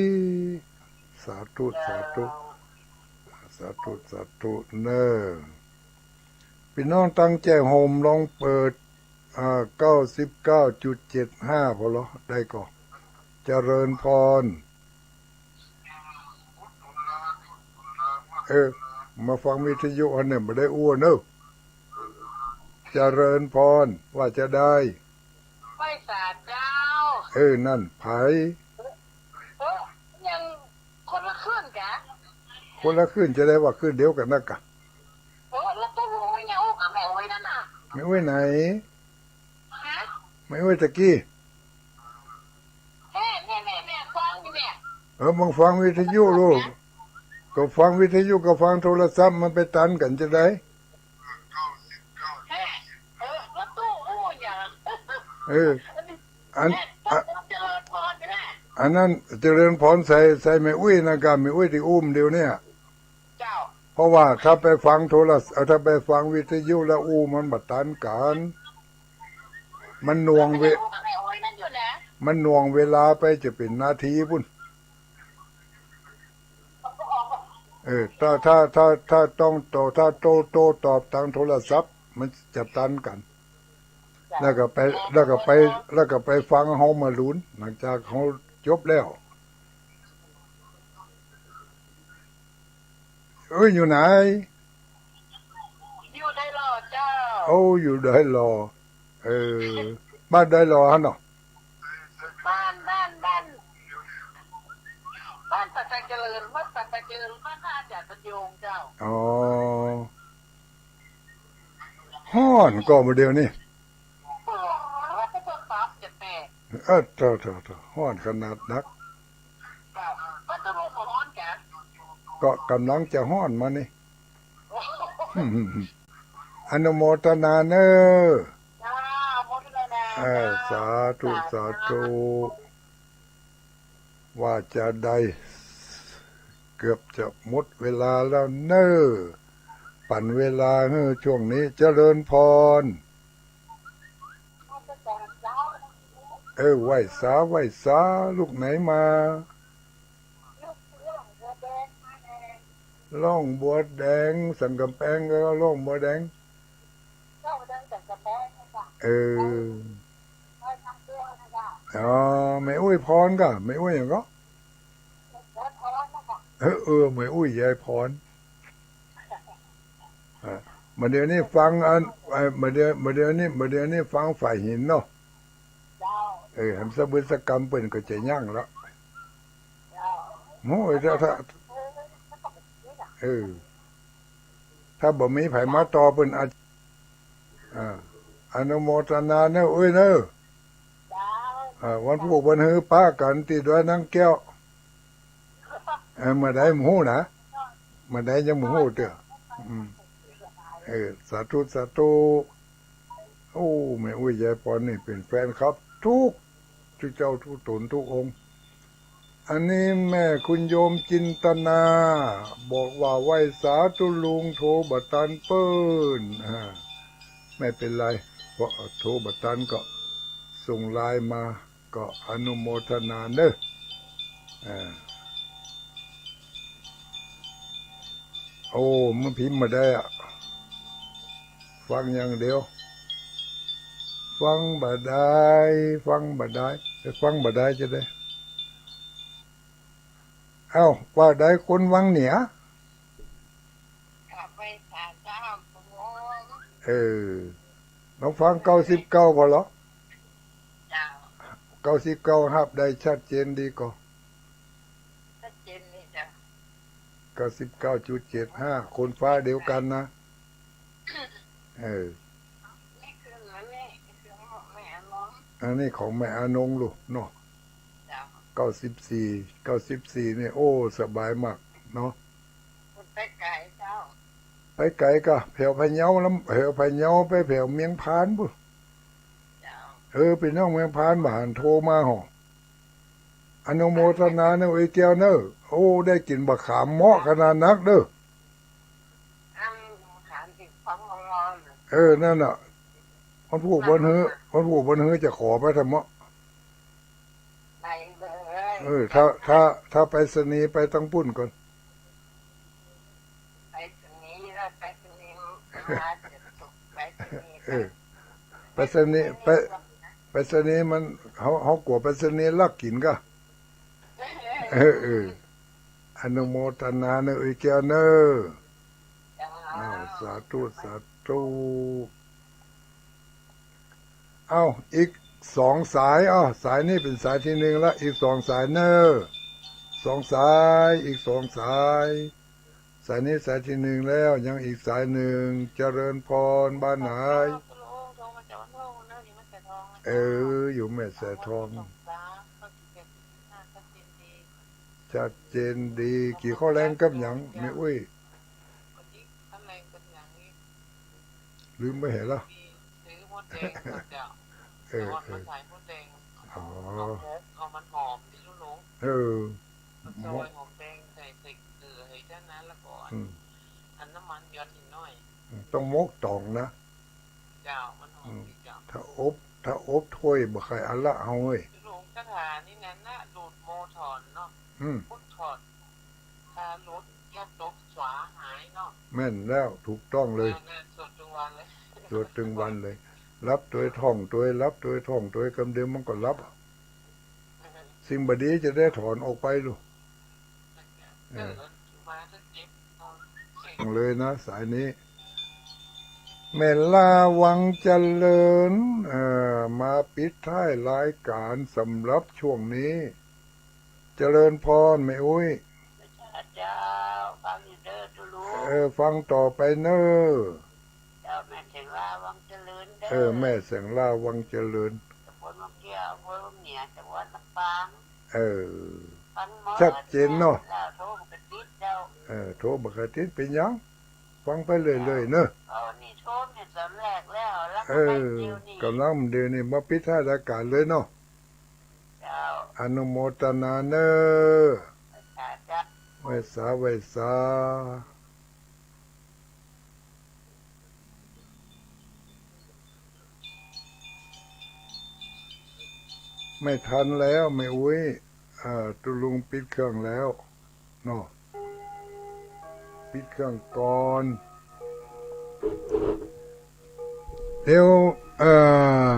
สาธุ สาธุ เจ้า สาธุ สาธุ เน่อ ปี้น้องตั้งใจ๋โฮม ลองเปิด อ่า เก้าสิบเก้าจุดเจ็ดห้า พอลอ ได้ก่อ เจริญพร เออ มาฟังวิทยุอันเนี่ย บ่ได้อู้เน่อ เจริญพร ว่าจะได้ ไหว้สาเจ้า เออ นั่น ไผ เออ ยังคนละคลื่นกะ คนละคลื่นจะได้ว่าคลื่นเดียวกั๋นนะกะ เออ แล้วตกลงว่ายังอู้กับแม่อุ๊ยนั่นน่ะ แม่อุ๊ยไหน ฮะ แม่อุ๊ยตะกี้ แม่ แม่ แม่ แม่ฟังอยู่เนี่ย เออ มึงฟังวิทยุลูก ก็ฟังวิทยุกับฟังโทรศัพท์มันไปตันกั๋นจะได้ เออ แล้วตู้อู้อย่าง เออ อัน แม่ อะ เจริญพรไปแม่ อันนั้นเจริญพรใส่ ใส่แม่อุ๊ยนะกะ แม่อุ๊ยตี้อู้เดี๋ยวเนี่ย เจ้า เพราะว่าถ้าไปฟังโทรศ- เอ่อ ถ้าไปฟังวิทยุแล้วอู้มันบ่ตันกั๋น มันหน่วงเว- มันหน่วงเวลาไปจะเป๋นนาทีปุ้น เออ ถ้า ถ้า ถ้า ถ้าต้องโต้- ถ้าโต้- โต้ตอบตางโทรศัพท์ มันจะตันกั๋น แล้วก็ไป แล้วก็ไป แล้วก็ไปฟังเฮามาลุน หลังจากเฮาจบแล้ว เอ้ย อยู่ไหน อยู่ดอยหล่อเจ้า โอ้ อยู่ดอยหล่อ เออ บ้านดอยหล่อหั้นเนาะ บ้าน บ้าน บ้าน บ้านป่าไทรเจริญ วัดป่าไทรเจริญ บ้านพระอาจารย์ปัญโยงเจ้า อ๋อ ฮ้อนก่อบ่าเดี่ยวนี้ โอ้ วัดพระเจ้าตากจะแตก เออ โถ่ โถ่ โถ่ ฮ้อนขนาดนัก เจ้า วัดพระเจ้าก็ฮ้อนแก ก็ก่ำลังจะฮ้อนมานี่ โอ้ อนุโมทนาเน่อ จ้า โมทนา เออ เจ้า สาธุ สาธุ สาธุ ว่าจะได้ เกือบจะหมดเวลาแล้วเน่อ ปั๋นเวลาหื้อช่วงนี้ เจริญพร เออ ไหว้สา ไหว้สา ลูกไหนมา ร่องบัวแดง สันก๋ำแปงก็ร่องบัวแดง เออ อ๋อ แม่อุ๊ยพรก่ะ แม่อุ๊ยหยังก่อ เออ เออ แม่อุ๊ยยายพร อ่ะ บ่าเดี่ยวนี้ฟังอัน เอ่อ บ่าเดี่ยว บ่าเดี่ยวนี้ บ่าเดี่ยวนี้ฟังฝ่ายหินเนาะ เออ หันสะบึดสะกำเปิ้นก็จะยั้งแล้ว โอ้ย ถ้า ถ้า เออ ถ้าบ่มีไผมาต่อเปิ้นอาจ อ่า อนุโมทนาเน่อ อุ๊ยเน่อ อ่า วันพูกวันฮือปะกั๋นตี้ดอยนางแก้ว เออ เมื่อใดบ่ฮู้นะ เมื่อใดยังบ่ฮู้เตื้อ อืม เออ สาธุ สาธุ โอ้ แม่อุ๊ยยายปอนนี่เป๋นแฟนคลับทุก ทุกเจ้าทุกต๋นทุกองค์ อันนี้แม่คุณโยมจินตนา บอกว่าไหว้สาธุลุง โทรบ่ตันเปิ้น อ่า ไม่เป๋นไร เพราะโทรบ่ตันก็ส่งไลน์มา ก็อนุโมทนาเน่อ อ่า โอ้ มันพิมพ์บ่ได้อะ ฟังอย่างเดียว ฟังบ่ได้ ฟังบ่ได้ เอ้ย ฟังบ่ได้จะได้ เอ้า ว่าใดคนวังเหนือ เออ ลองฟังเก้าสิบเก้าพอเหรอ เก้าสิบเก้าฮับได้ชัดเจนดีก่อ ชัดเจนดีเจ้า เก้าสิบเก้าจุดเจ็ดห้า คนฟ้าเดียวกั๋นนะ เออ นี่คือแม่ คือแม่อนง อันนี้ของแม่อนงลูกเนาะ เจ้า เก้าสิบสี่ เก้าสิบสี่นี่ โอ้ สบายมากเนาะ ไปไก๋เจ้า ไปไก๋ก่ะ แผวพะเยาลำ แผวพะเยาไปแผวเมียงพานปู้น เจ้า เออ ปี้น้องเมืองพานบ่หันโทรมาห่อ อนุโมทนาเน่อ เอ้ยแก้วเน่อ โอ้ ได้กิ๋นบ่าขามเหมาะขนาดนักเน่อ อันขามติดฟังงอนๆ เออ นั่นน่ะ วันพูกวันฮื้อ วันพูกวันฮื้อจะขอไปทำเมาะ ไปเลย เออ ถ้า ถ้า ถ้าไปรษณีย์ไปตังปุ้นก่อน ไปรษณีย์แล้ว ไปรษณีย์มาจะส่งไปรษณีย์ เออ ไปรษณีย์ ไป ไปรษณีย์มัน เฮา เฮากั๋วไปรษณีย์ลักกิ๋นก่ะ เออ เออ อนุโมทนาเน่อ เอ้ยแก้วเน่อ เจ้า อ้าว สาธุ สาธุ เอ้า อีกสองสาย เอ้า สายนี้เป๋นสายตี้นึ่งละ อีกสองสายเน่อ สองสาย อีกสองสาย สายนี้สายตี้นึ่งแล้ว ยังอีกสายนึ่ง เจริญพร บ้านไหน เออ อยู่แม่สายทอง ชัดเจนดี กิ๋นข้าวแลงกับหยัง แม่อุ๊ย ลืมไปแหมละ เออ เออ เอามันหอมดิลูก เออ ซอยหอมแดงใส่ ใส่เกลือให้เจ้านั้น แล้วก็อัน อืม อันน้ำมันหยอดนิดหน่อย อืม ต้องหมกต่องนะ เจ้า มันหอมดีเจ้า ถ้าอบ ถ้าอบถ้วยบ่ใค่อันละเฮาเฮ้ย หลวงคาถานี่นะ นะ หลุดโมถอนเนาะ อืม พุทธถอน ถ้าหลุดก็ตกสวาหายเนาะ แม่นแล้ว ถูกต้องเลย เออ เนี่ย สวดตึงวันเลย สวดตึงวันเลย หลับตวยท่องตวย หลับตวยท่องตวย กำเดียวมันก็หลับ สิ่งบ่ดีจะได้ถอนออกไปลูก เออ มาสักเจ็ดโมง เลยนะ สายนี้ แม่ลาวังเจริญ เอ่อ มาปิดท้ายรายการสำหรับช่วงนี้ เจริญพร แม่อุ๊ย เจ้า ฟังอยู่เน่อตุ๊ลุง เออ ฟังต่อไปเน่อ เจ้า แม่แสงลาวังเจริญเน่อ เออ แม่แสงลาวังเจริญ ตำบลวังเกี้ยว อำเภอวังเหนือ จังหวัดลำปาง เออ ฟังหมด ชัดเจนเนาะ แล้วโทรบ่ติดเจ้า เออ โทรบ่ค่อยติดเป๋นหยัง ฟังไปเรื่อยๆ เน่อ เออ นี่โทรเนี่ยตอนแรกแล้ว แล้วก็ เออ ได้เดี๋ยวนี้ ก่ำลังเดี๋ยวนี้มาปิดท้ายรายการเลยเนาะ เจ้า อนุโมทนาเน่อ สาธุ ไหว้สา ไหว้สา ไม่ทันแล้ว แม่อุ๊ย เอ่อ ตุ๊ลุงปิดเครื่องแล้วเนาะ ปิดเครื่องก่อน เดี๋ยว เอ่อ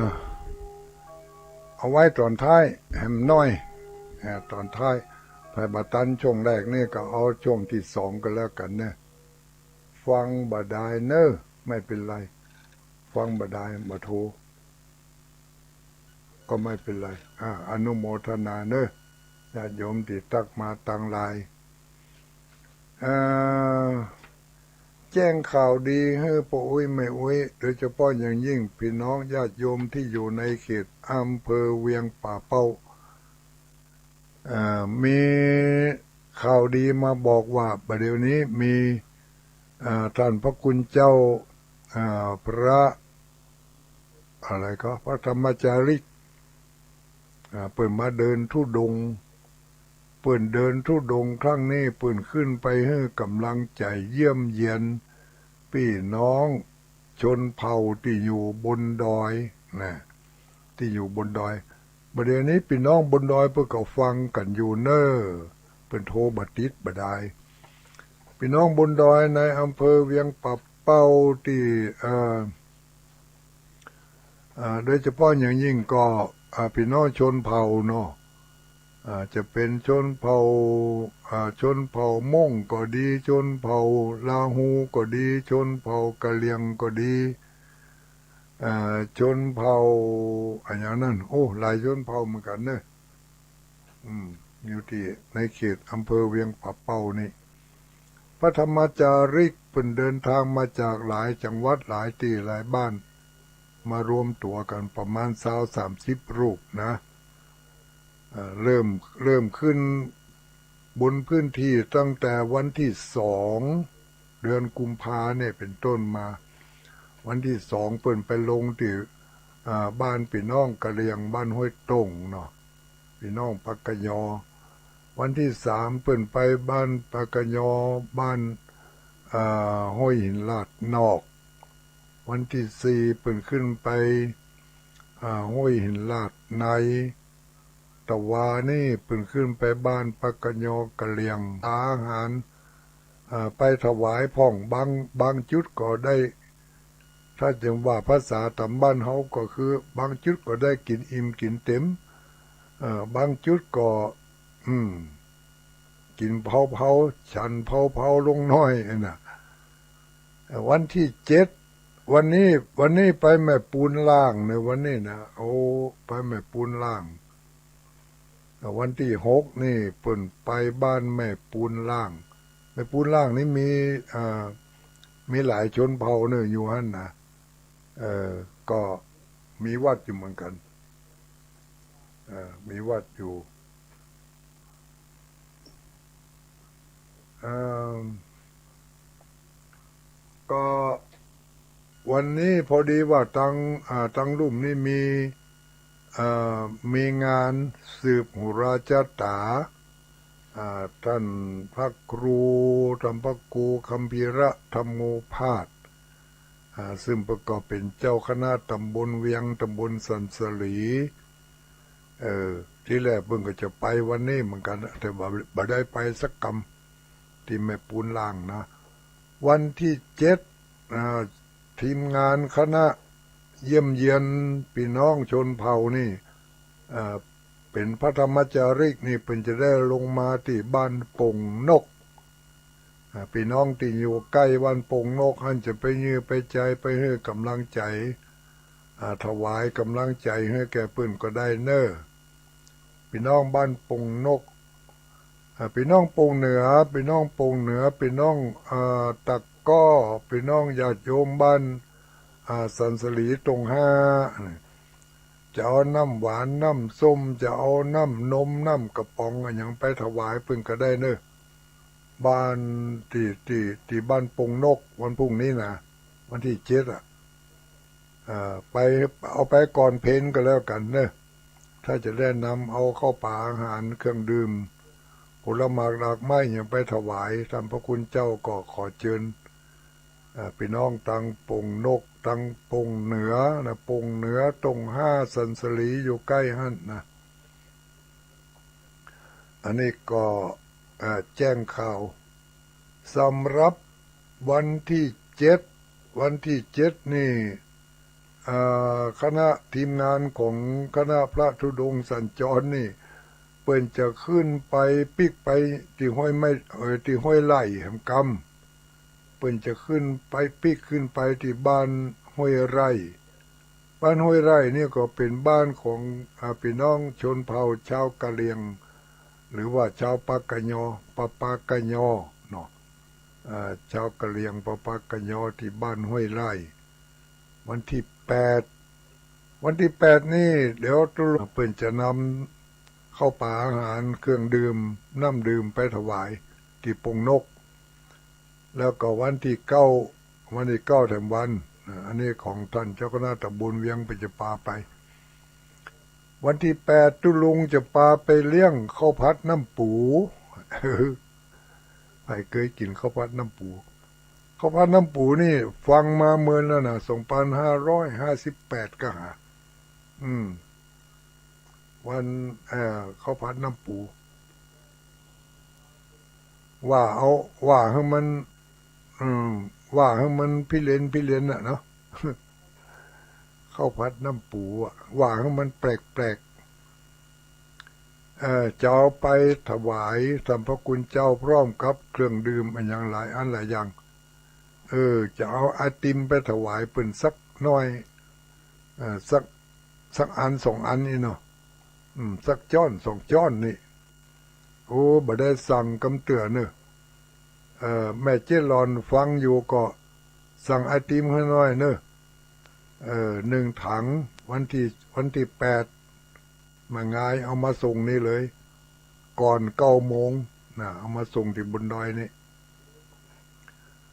เอาไว้ต๋อนท้ายแหมหน้อย เอ่อ ต๋อนท้าย ใผบ่ตันช่วงแรกนี่ก็เอาช่วงตี้สองก็แล้วกั๋นเน่อ ฟังบ่ดายเน่อ ไม่เป๋นไร ฟังบ่ดาย บ่โทร ก็ไม่เป๋นไร อ่า อนุโมทนาเน่อ ญาติโยมตี้ตั๊กมาตังหลาย เอ่อ แจ้งข่าวดีหื้อป้ออุ๊ยแม่อุ๊ย โดยเฉพาะอย่างยิ่งปี้น้องญาติโยมตี้อยู่ในเขตอำเภอเวียงป่าเป้า เอ่อ มีข่าวดีมาบอกว่า บ่าเดี่ยวนี้มี เอ่อ ท่านพระคุณเจ้า เอ่อ พระ อะไรก็ พระธรรมจาริก อ่า เปิ้นมาเดินธุดงค์ เปิ้นเดินธุดงค์ครั้งนี้ เปิ้นขึ้นไปหื้อก๋ำลังใจ๋เยี่ยมเยียน ปี้น้องชนเผ่าตี้อยู่บนดอยนะ ตี้อยู่บนดอย บ่าเดี่ยวนี้ปี้น้องบนดอยเปิ้นก็ฟังกั๋นอยู่เน่อ เปิ้นโทรบ่ติดบ่ดาย ปี้น้องบนดอยในอำเภอเวียงป่าเป้าตี้ เอ่อ เอ่อ โดยเฉพาะอย่างยิ่งก็ อ่า ปี้น้องชนเผ่าเนาะ อ่า จะเป๋นชนเผ่า อ่า ชนเผ่ามงก็ดี ชนเผ่าลาหูก็ดี ชนเผ่ากะเหรี่ยงก็ดี อ่า ชนเผ่าอะหยังนั้น โอ้ หลายชนเผ่าเหมือนกั๋นเนาะ อืม อยู่ตี้ในเขตอำเภอเวียงป่าเป้านี่ พระธรรมจาริกเปิ้นเดินตางมาจากหลายจังหวัด หลายตี้ หลายบ้าน มารวมตั๋วกั๋นประมาณซาวสามสิบรูปนะ เอ่อ เริ่ม เริ่มขึ้นบนพื้นตี้ตั้งแต่วันตี้สอง เดือนกุมภาเนี่ยเป๋นต้นมา วันตี้สองเปิ้นไปลงตี้ อ่า บ้านปี้น้องกะเหรี่ยง บ้านห้วยต้งเนาะ ปี้น้องปากกะยอ วันตี้สามเปิ้นไปบ้านปากกะยอ บ้าน อ่า ห้วยหินลาดนอก วันตี้สี่เปิ้นขึ้นไป อ่า ห้วยหินลาดใน ตะวานี่เปิ้นขึ้นไปบ้านปากกะยอกะเหรี่ยง อาหาร อ่า ไปถวายพ่อง บาง บางจุดก็ได้ ถ้าจะว่าภาษาต๋ามบ้านเฮาก็คือ บางจุดก็ได้กิ๋นอิ่มกิ๋นเต๋ม เอ่อ บางจุดก็ อืม กิ๋นเผาๆ ฉันเผาๆ ลงน้อยนั่นน่ะ เอ่อ วันตี้เจ็ด วันนี้ วันนี้ไปแม่ปูนล่างเนาะ วันนี้นะ โอ้ ไปแม่ปูนล่าง เอ่อ วันตี้หกนี่เปิ้นไปบ้านแม่ปูนล่าง แม่ปูนล่างนี่มี เอ่อ มีหลายชนเผ่าเนาะ อยู่หั้นนะ เอ่อ ก็มีวัดอยู่เหมือนกั๋น เอ่อ มีวัดอยู่ เอ่อ ก็วันนี้พอดีว่าตาง อ่า ตางลุ่มนี่มี เอ่อ มีงานสืบโหราจาต๋า อ่า ต้านพระครู ต้านพระครูคัมภีระธัมโมภาส อ่า ซึ่งประกอบเป๋นเจ้าคณะต๋ำบลเวียง ต๋ำบลสันสลี เออ ตี้แรกเปิ้นก็จะไปวันนี้เหมือนกั๋น แต่บ่า บ่ได้ไปสักกำ ตี้แม่ปูนล่างนะ วันตี้เจ็ด อ่า ทีมงานคณะเยี่ยมเยียนปี้น้องชนเผ่านี่ อ่า เป๋นพระธรรมจาริกนี่เปิ้นจะได้ลงมาตี้บ้านโป่งนก อ่า ปี้น้องตี้อยู่ใก้บ้านโป่งนกหั้นจะไปเยียะไปใจ๋ ไปหื้อก๋ำลังใจ๋ อ่า ถวายก๋ำลังใจ๋หื้อแก่เปิ้นก็ได้เนาะ ปี้น้องบ้านโป่งนก อ่า ปี้น้องโป่งเหนือ ปี้น้องโป่งเหนือ ปี้น้อง อ่า ตะก้อ ปี้น้องญาติโยมบ้าน อ่า สันสลีตงห้า จะเอาน้ำหวานน้ำส้ม จะเอาน้ำนมน้ำกระป๋องอะหยังไปถวายเปิ้นก็ได้เนาะ บ้านตี้ ตี้ ตี้บ้านโป่งนก วันพรุ่งนี้นะ วันตี้เจ็ดอะ เอ่อ ไป เอาไปก่อนเพลก็แล้วกั๋นเนาะ ถ้าจะได้นำเอาข้าวป๋าอาหารเครื่องดื่ม ผลหมากหลากไม้หยังไปถวายต้านพระคุณเจ้าก็ขอเจิญ เอ่อ ปี้น้องตางโป่งนก ตางโป่งเหนือนะ โป่งเหนือตงห้าสันสลีอยู่ใก้หั้นนะ อันนี้ก็ เอ่อ แจ้งข่าว สำหรับวันตี้เจ็ด วันตี้เจ็ดนี่ เอ่อ คณะทีมงานของคณะพระธุดงค์สัญจรนี่ เปิ้นจะขึ้นไปปิ๊กไปตี้ห้วยไม้ เอ่อ ตี้ห้วยไร่แหมกำ เปิ้นจะขึ้นไปปิ๊กขึ้นไปตี้บ้านห้วยไร่ บ้านห้วยไร่นี่ก็เป๋นบ้านของ อ่า ปี้น้องชนเผ่าชาวกะเหรี่ยง หรือว่าชาวปากกะยอ ปะปากะยอเนาะ อ่า ชาวกะเหรี่ยงปะปากะยอตี้บ้านห้วยไร่ วันตี้แปด วันตี้แปดนี่เดี๋ยวตุลาเปิ้นจะนำข้าวป๋าอาหารเครื่องดื่มน้ำดื่มไปถวายตี้โป่งนก แล้วก็วันตี้เก้า วันตี้เก้าแถมวัน อ่า อันนี้ของต้านเจ้าคณะต๋ำบลเวียงเปิ้นจะปาไป วันตี้แปดตุ๊ลุงจะปาไปเลี้ยงข้าวผัดน้ำปู ใผเกยกิ๋นข้าวผัดน้ำปู ข้าวผัดน้ำปูนี่ฟังมาเมินแล้วนะ สองปันห้าร้อยห้าสิบแปด ก็หา อืม วัน เอ่อ ข้าวผัดน้ำปู ว่าเอา ว่าหื้อมัน อืม ว่าหื้อมันพิเรนพิเรนน่ะเนาะ ข้าวผัดน้ำปูอะ ว่าหื้อมันแปลกๆ เอ่อ จะเอาไปถวายต้านพระคุณเจ้าพร้อมกับเครื่องดื่มอะหยังหลายอันหลายอย่าง เออ จะเอาไอติมไปถวายเปิ้นสักหน้อย เอ่อ สัก สักอันสองอันนี่เนาะ อืม สักจ้อนสองจ้อนนี่ โอ้ บ่ได้สั่งกำเตื้อเน่อ เอ่อ แม่เจ๊หล่อนฟังอยู่ก็สั่งไอติมหื้อหน้อยเน่อ เอ่อ หนึ่งถัง วันตี้ วันตี้แปด บ่ายงายเอามาส่งนี่เลย ก่อนเก้าโมงนะ เอามาส่งตี้บนดอยนี่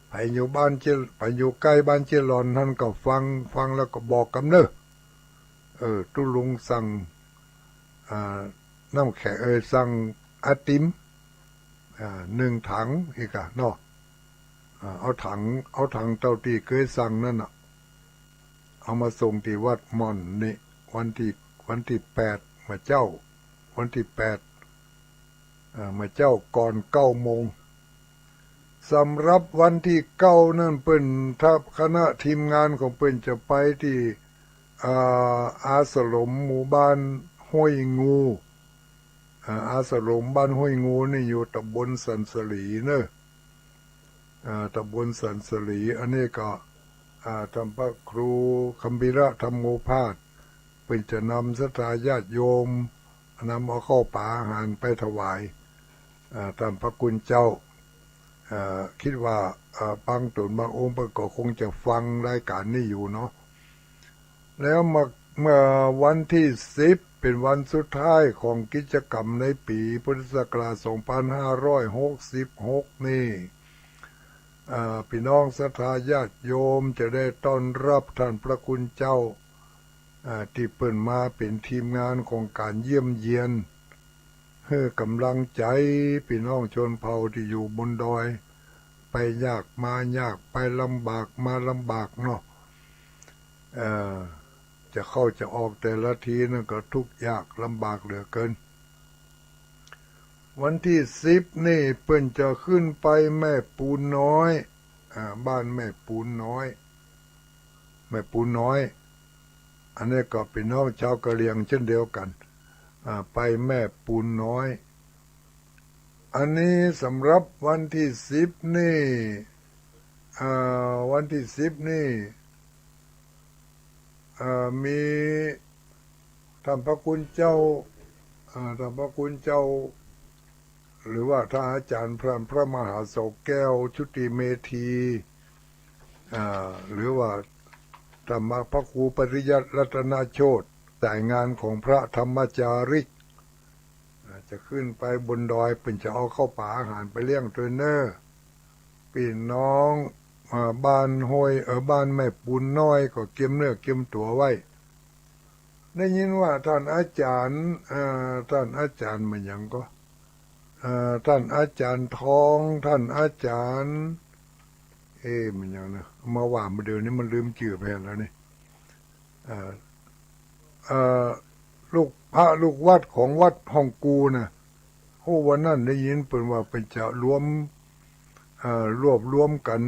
ใผอยู่บ้านเจ๊ ใผอยู่ใก้บ้านเจ๊หล่อนหั้นก็ฟัง ฟังแล้วก็บอกกำเน่อ เออ ตุ๊ลุงสั่ง อ่า น้ำแข็ง เอ่อ สั่งไอติม อ่า หนึ่งถังอีกอะเนาะ อ่า เอาถัง เอาถังเต้าตี้เกยสั่งนั้นน่ะ เอามาส่งตี้วัดหม่อนนี่ วันตี้ วันตี้แปด เมื่อเจ๊า วันตี้แปด เอ่อ เมื่อเจ๊าก่อนเก้าโมง สำหรับวันตี้เก้านั้นเปิ้น ถ้าคณะทีมงานของเปิ้นจะไปตี้ อ่า อาสรมหมู่บ้านห้วยงู อ่า อาสรมบ้านห้วยงูนี่อยู่ตำบลสันสลีเน่อ อ่า ตำบลสันสลี อันนี้ก็ อ่า ต้านพระครูคัมภีระธัมโมภาส เปิ้นจะนำศรัทธาญาติโยม นำเอาข้าวป๋าอาหารไปถวาย อ่า ต้านพระคุณเจ้า อ่า กึ๊ดว่า อ่า บางต๋นบางองค์เปิ้นก็คงจะฟังรายก๋านนี้อยู่เนาะ แล้วมา เมื่อวันตี้สิบ เป๋นวันสุดท้ายของกิจกรรมในปี๋พุทธศักราชสองพันห้าร้อยหกสิบหกนี่ อ่า ปี้น้องศรัทธาญาติโยมจะได้ต้อนฮับต้านพระคุณเจ้า อ่า ตี้เปิ้นมาเป๋นทีมงานของก๋านเยี่ยมเยียน หื้อกำลังใจ๋ปี้น้องชนเผ่าตี้อยู่บนดอย ไปยากมายาก ไปลำบากมาลำบากเนาะ เอ่อ จะเข้าจะออกแต่ละทีนั้นก็ทุกข์ยากลำบากเหลือเกิน วันตี้สิบนี่เปิ้นจะขึ้นไปแม่ปูนน้อย อ่า บ้านแม่ปูนน้อย แม่ปูนน้อย อันนี้ก็ปี้น้องชาวกะเหรี่ยงเช่นเดียวกั๋น อ่า ไปแม่ปูนน้อย อันนี้สำหรับวันตี้สิบนี่ อ่า วันตี้สิบนี่ อ่า มีต้านพระคุณเจ้า อ่า ต้านพระคุณเจ้า หรือว่าต้านอาจ๋ารย์พระ พระมหาเสาแก้ว ชุติเมธี อ่า หรือว่าต้านพระครูปริยัติรัตนโชติ สายงานของพระธรรมจาริก อ่า จะขึ้นไปบนดอย เปิ้นจะเอาข้าวป๋าอาหารไปเลี้ยงตวยเน่อ ปี้น้อง อ่า บ้านห้วย เอ่อ บ้านแม่ปูนน้อยก็เกียมเนื้อเกียมตั๋วไว้ ได้ยินว่าต้านอาจ๋ารย์ เอ่อ ต้านอาจ๋ารย์มาหยังก็ เอ่อ ต้านอาจ๋ารย์ทอง ต้านอาจ๋ารย์ เอ๊ะ มันหยังนะ มาว่ามาเดี๋ยวนี้มันลืมจื้อไปแล้วนี่ เอ่อ เอ่อ ลูก พระลูกวัดของวัดฮ่องกูน่ะ โอ้ วันนั้นได้ยินเปิ้นว่าเปิ้นจะรวม เอ่อ รวบรวมกั๋น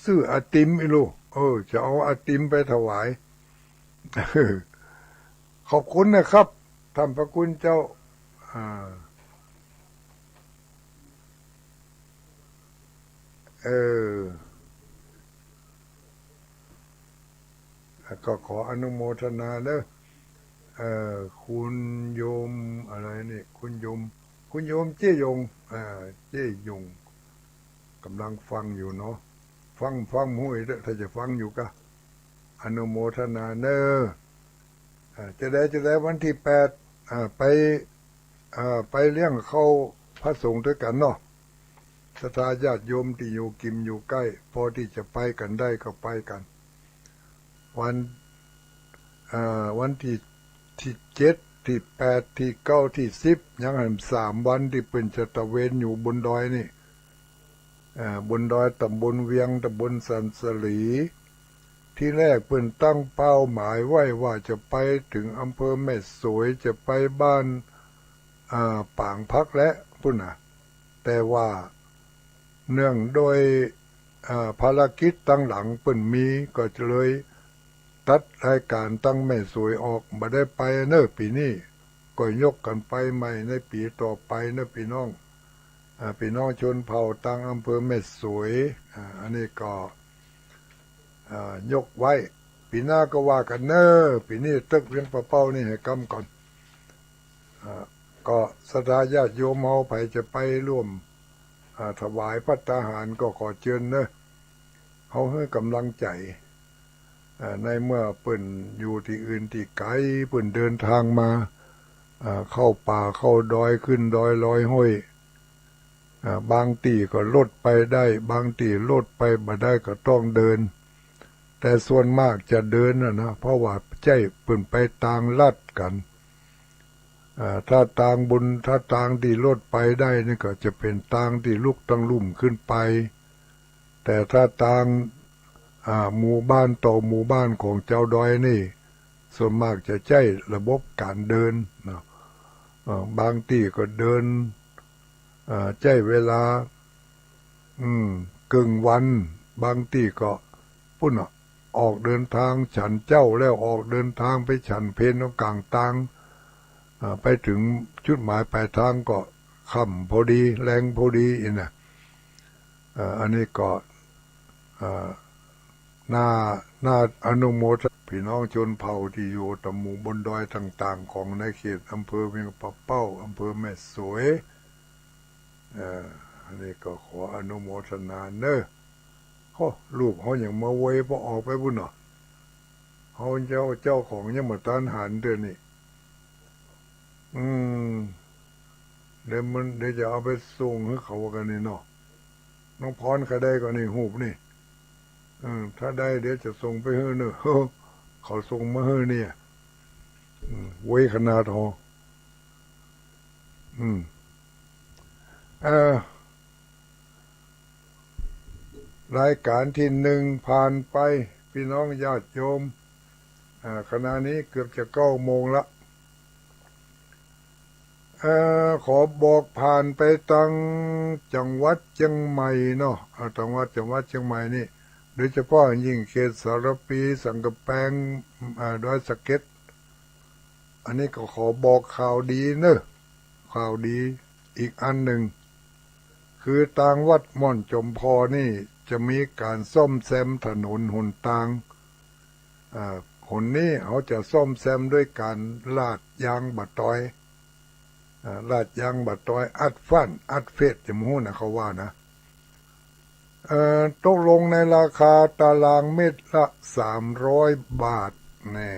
ซื้อไอติมอีลูก เออ จะเอาไอติมไปถวาย ขอบคุณนะครับ ต้านพระคุณเจ้า อ่า เออ ก็ขออนุโมทนาเน่อ เอ่อ คุณโยมอะไรนี่ คุณโยม คุณโยมเจ๊ยง อ่า เจ๊ยง กำลังฟังอยู่เนาะ ฟัง ฟังบ่ฮู้เต๊อะ ถ้าจะฟังอยู่ก็ อนุโมทนาเน่อ อ่า จะได้ จะได้วันตี้แปด อ่า ไป อ่า ไปเลี้ยงข้าวพระสงฆ์ตวยกั๋นเนาะ ศรัทธาญาติโยมตี้อยู่กิ๋มอยู่ใก้ พอตี้จะไปกั๋นได้ก็ไปกั๋น วัน อ่า วันตี้ ตี้เจ็ด ตี้แปด ตี้เก้า ตี้สิบ ยังหั้นสามวันตี้เปิ้นจะตระเวนอยู่บนดอยนี่ อ่า บนดอยตำบลเวียง ตำบลสันสลี ทีแรกเปิ้นตั้งเป้าหมายไว้ว่าจะไปเถิงอำเภอแม่สวย จะไปบ้าน อ่า ปางผักแหละปุ้นน่ะ แต่ว่าเนื่องด้วย อ่า ภารกิจตังหลังเปิ้นมี ก็เลยตัดรายก๋านตังแม่สวยออก บ่ได้ไปเน่อปี๋นี้ ก็ยกกั๋นไปใหม่ในปี๋ต่อไปเน่อปี้น้อง อ่า ปี้น้องชนเผ่าตางอำเภอแม่สวย อ่า อันนี้ก็ อ่า ยกไว้ ปี๋หน้าก็ว่ากั๋นเน่อ ปี๋นี้เติ๊กเวียงป่าเป้านี่หื้อก้ำก่อน อ่า ก็ศรัทธาญาติโยมเฮาใผจะไปร่วม อ่า ถวายภัตตาหารก็ขอเจิญเน่อ เฮาหื้อก๋ำลังใจ๋ อ่า ในเมื่อเปิ้นอยู่ตี้อื่นตี้ไก๋ เปิ้นเดินตางมา อ่า เข้าป่าเข้าดอย ขึ้นดอยลอยห้วย อ่า บางตี้ก็รถไปได้ บางตี้รถไปบ่ได้ก็ต้องเดิน แต่ส่วนมากจะเดินน่ะนะ เพราะว่าใจ๊เปิ้นไปตางลัดกั๋น อ่า ถ้าตางบุญ ถ้าตางตี้รถไปได้นี่ก็จะเป๋นตางตี้ลุกตังลุ่มขึ้นไป แต่ถ้าตาง อ่า หมู่บ้านต่อหมู่บ้านของจาวดอยนี่ ส่วนมากจะใจ๊ระบบก๋านเดินเนาะ เอ่อ บางตี้ก็เดิน เอ่อ ใจ๊เวลา อืม เกิ่งวัน บางตี้ก็ ปู๊นน่ะ ออกเดินตางฉันเจ๊าแล้วออกเดินตางไปฉันเพลตรงก๋างตาง อ่า ไปเถิงจุดหมายปลายตางก็ค่ำพอดี แลงพอดีอี้น่ะ อ่า อันนี้ก็ อ่า น่า น่าอนุโมทนา ปี้น้องชนเผ่าตี้อยู่ต๋ามหมู่บนดอยต่างๆ ของในเขตอำเภอเวียงป่าเป้า อำเภอแม่สวย เอ่อ อันนี้ก็ขออนุโมทนาเน่อ โอ้ รูปเฮายังมาเวย ปอออกไปปู๊นเนาะ เฮาเจ้า เจ้าของยังบ่ตันหันเตื้อนี่ อืม เดี๋ยวมัน เดี๋ยวจะเอาไปส่งหื้อเขากั๋นนี่เนาะ น้องพรใค่ได้ก่อนี่ รูปนี่ เออ ถ้าได้เดี๋ยวจะส่งไปหื้อเน่อ เขาส่งมาหื้อเนี่ย อืม เวยขนาดหอ อืม เออ รายก๋านตี้นึ่งผ่านไป ปี้น้องญาติโยม อ่า ขณะนี้เกือบจะเก้าโมงละ เอ่อ ขอบอกผ่านไปตางจังหวัดเจียงใหม่เนาะ อ่า ตางวัด จังหวัดเจียงใหม่นี่ โดยเฉพาะยิ่งเขตสารภี สันก๋ำแปง อ่า ดอยสะเก็ด อันนี้ก็ขอบอกข่าวดีเน่อ ข่าวดีอีกอันนึ่ง คือตางวัดม่อนจอมพอนี่จะมีก๋านซ่อมแซมถนนหนตาง อ่า หนนี้เขาจะซ่อมแซมด้วยก๋านลาดยางบ่าตอย อ่า ลาดยางบ่าตอย อัดฟัน อัดเฟส จะบ่ฮู้นะ เขาว่านะ เอ่อ ตกลงในราคาตารางเมตรละสามร้อยบาท แน่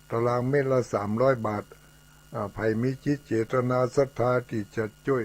ตารางเมตรละสามร้อยบาท อ่า ใผมีจิตเจตนาศรัทธาตี้จะจ้วย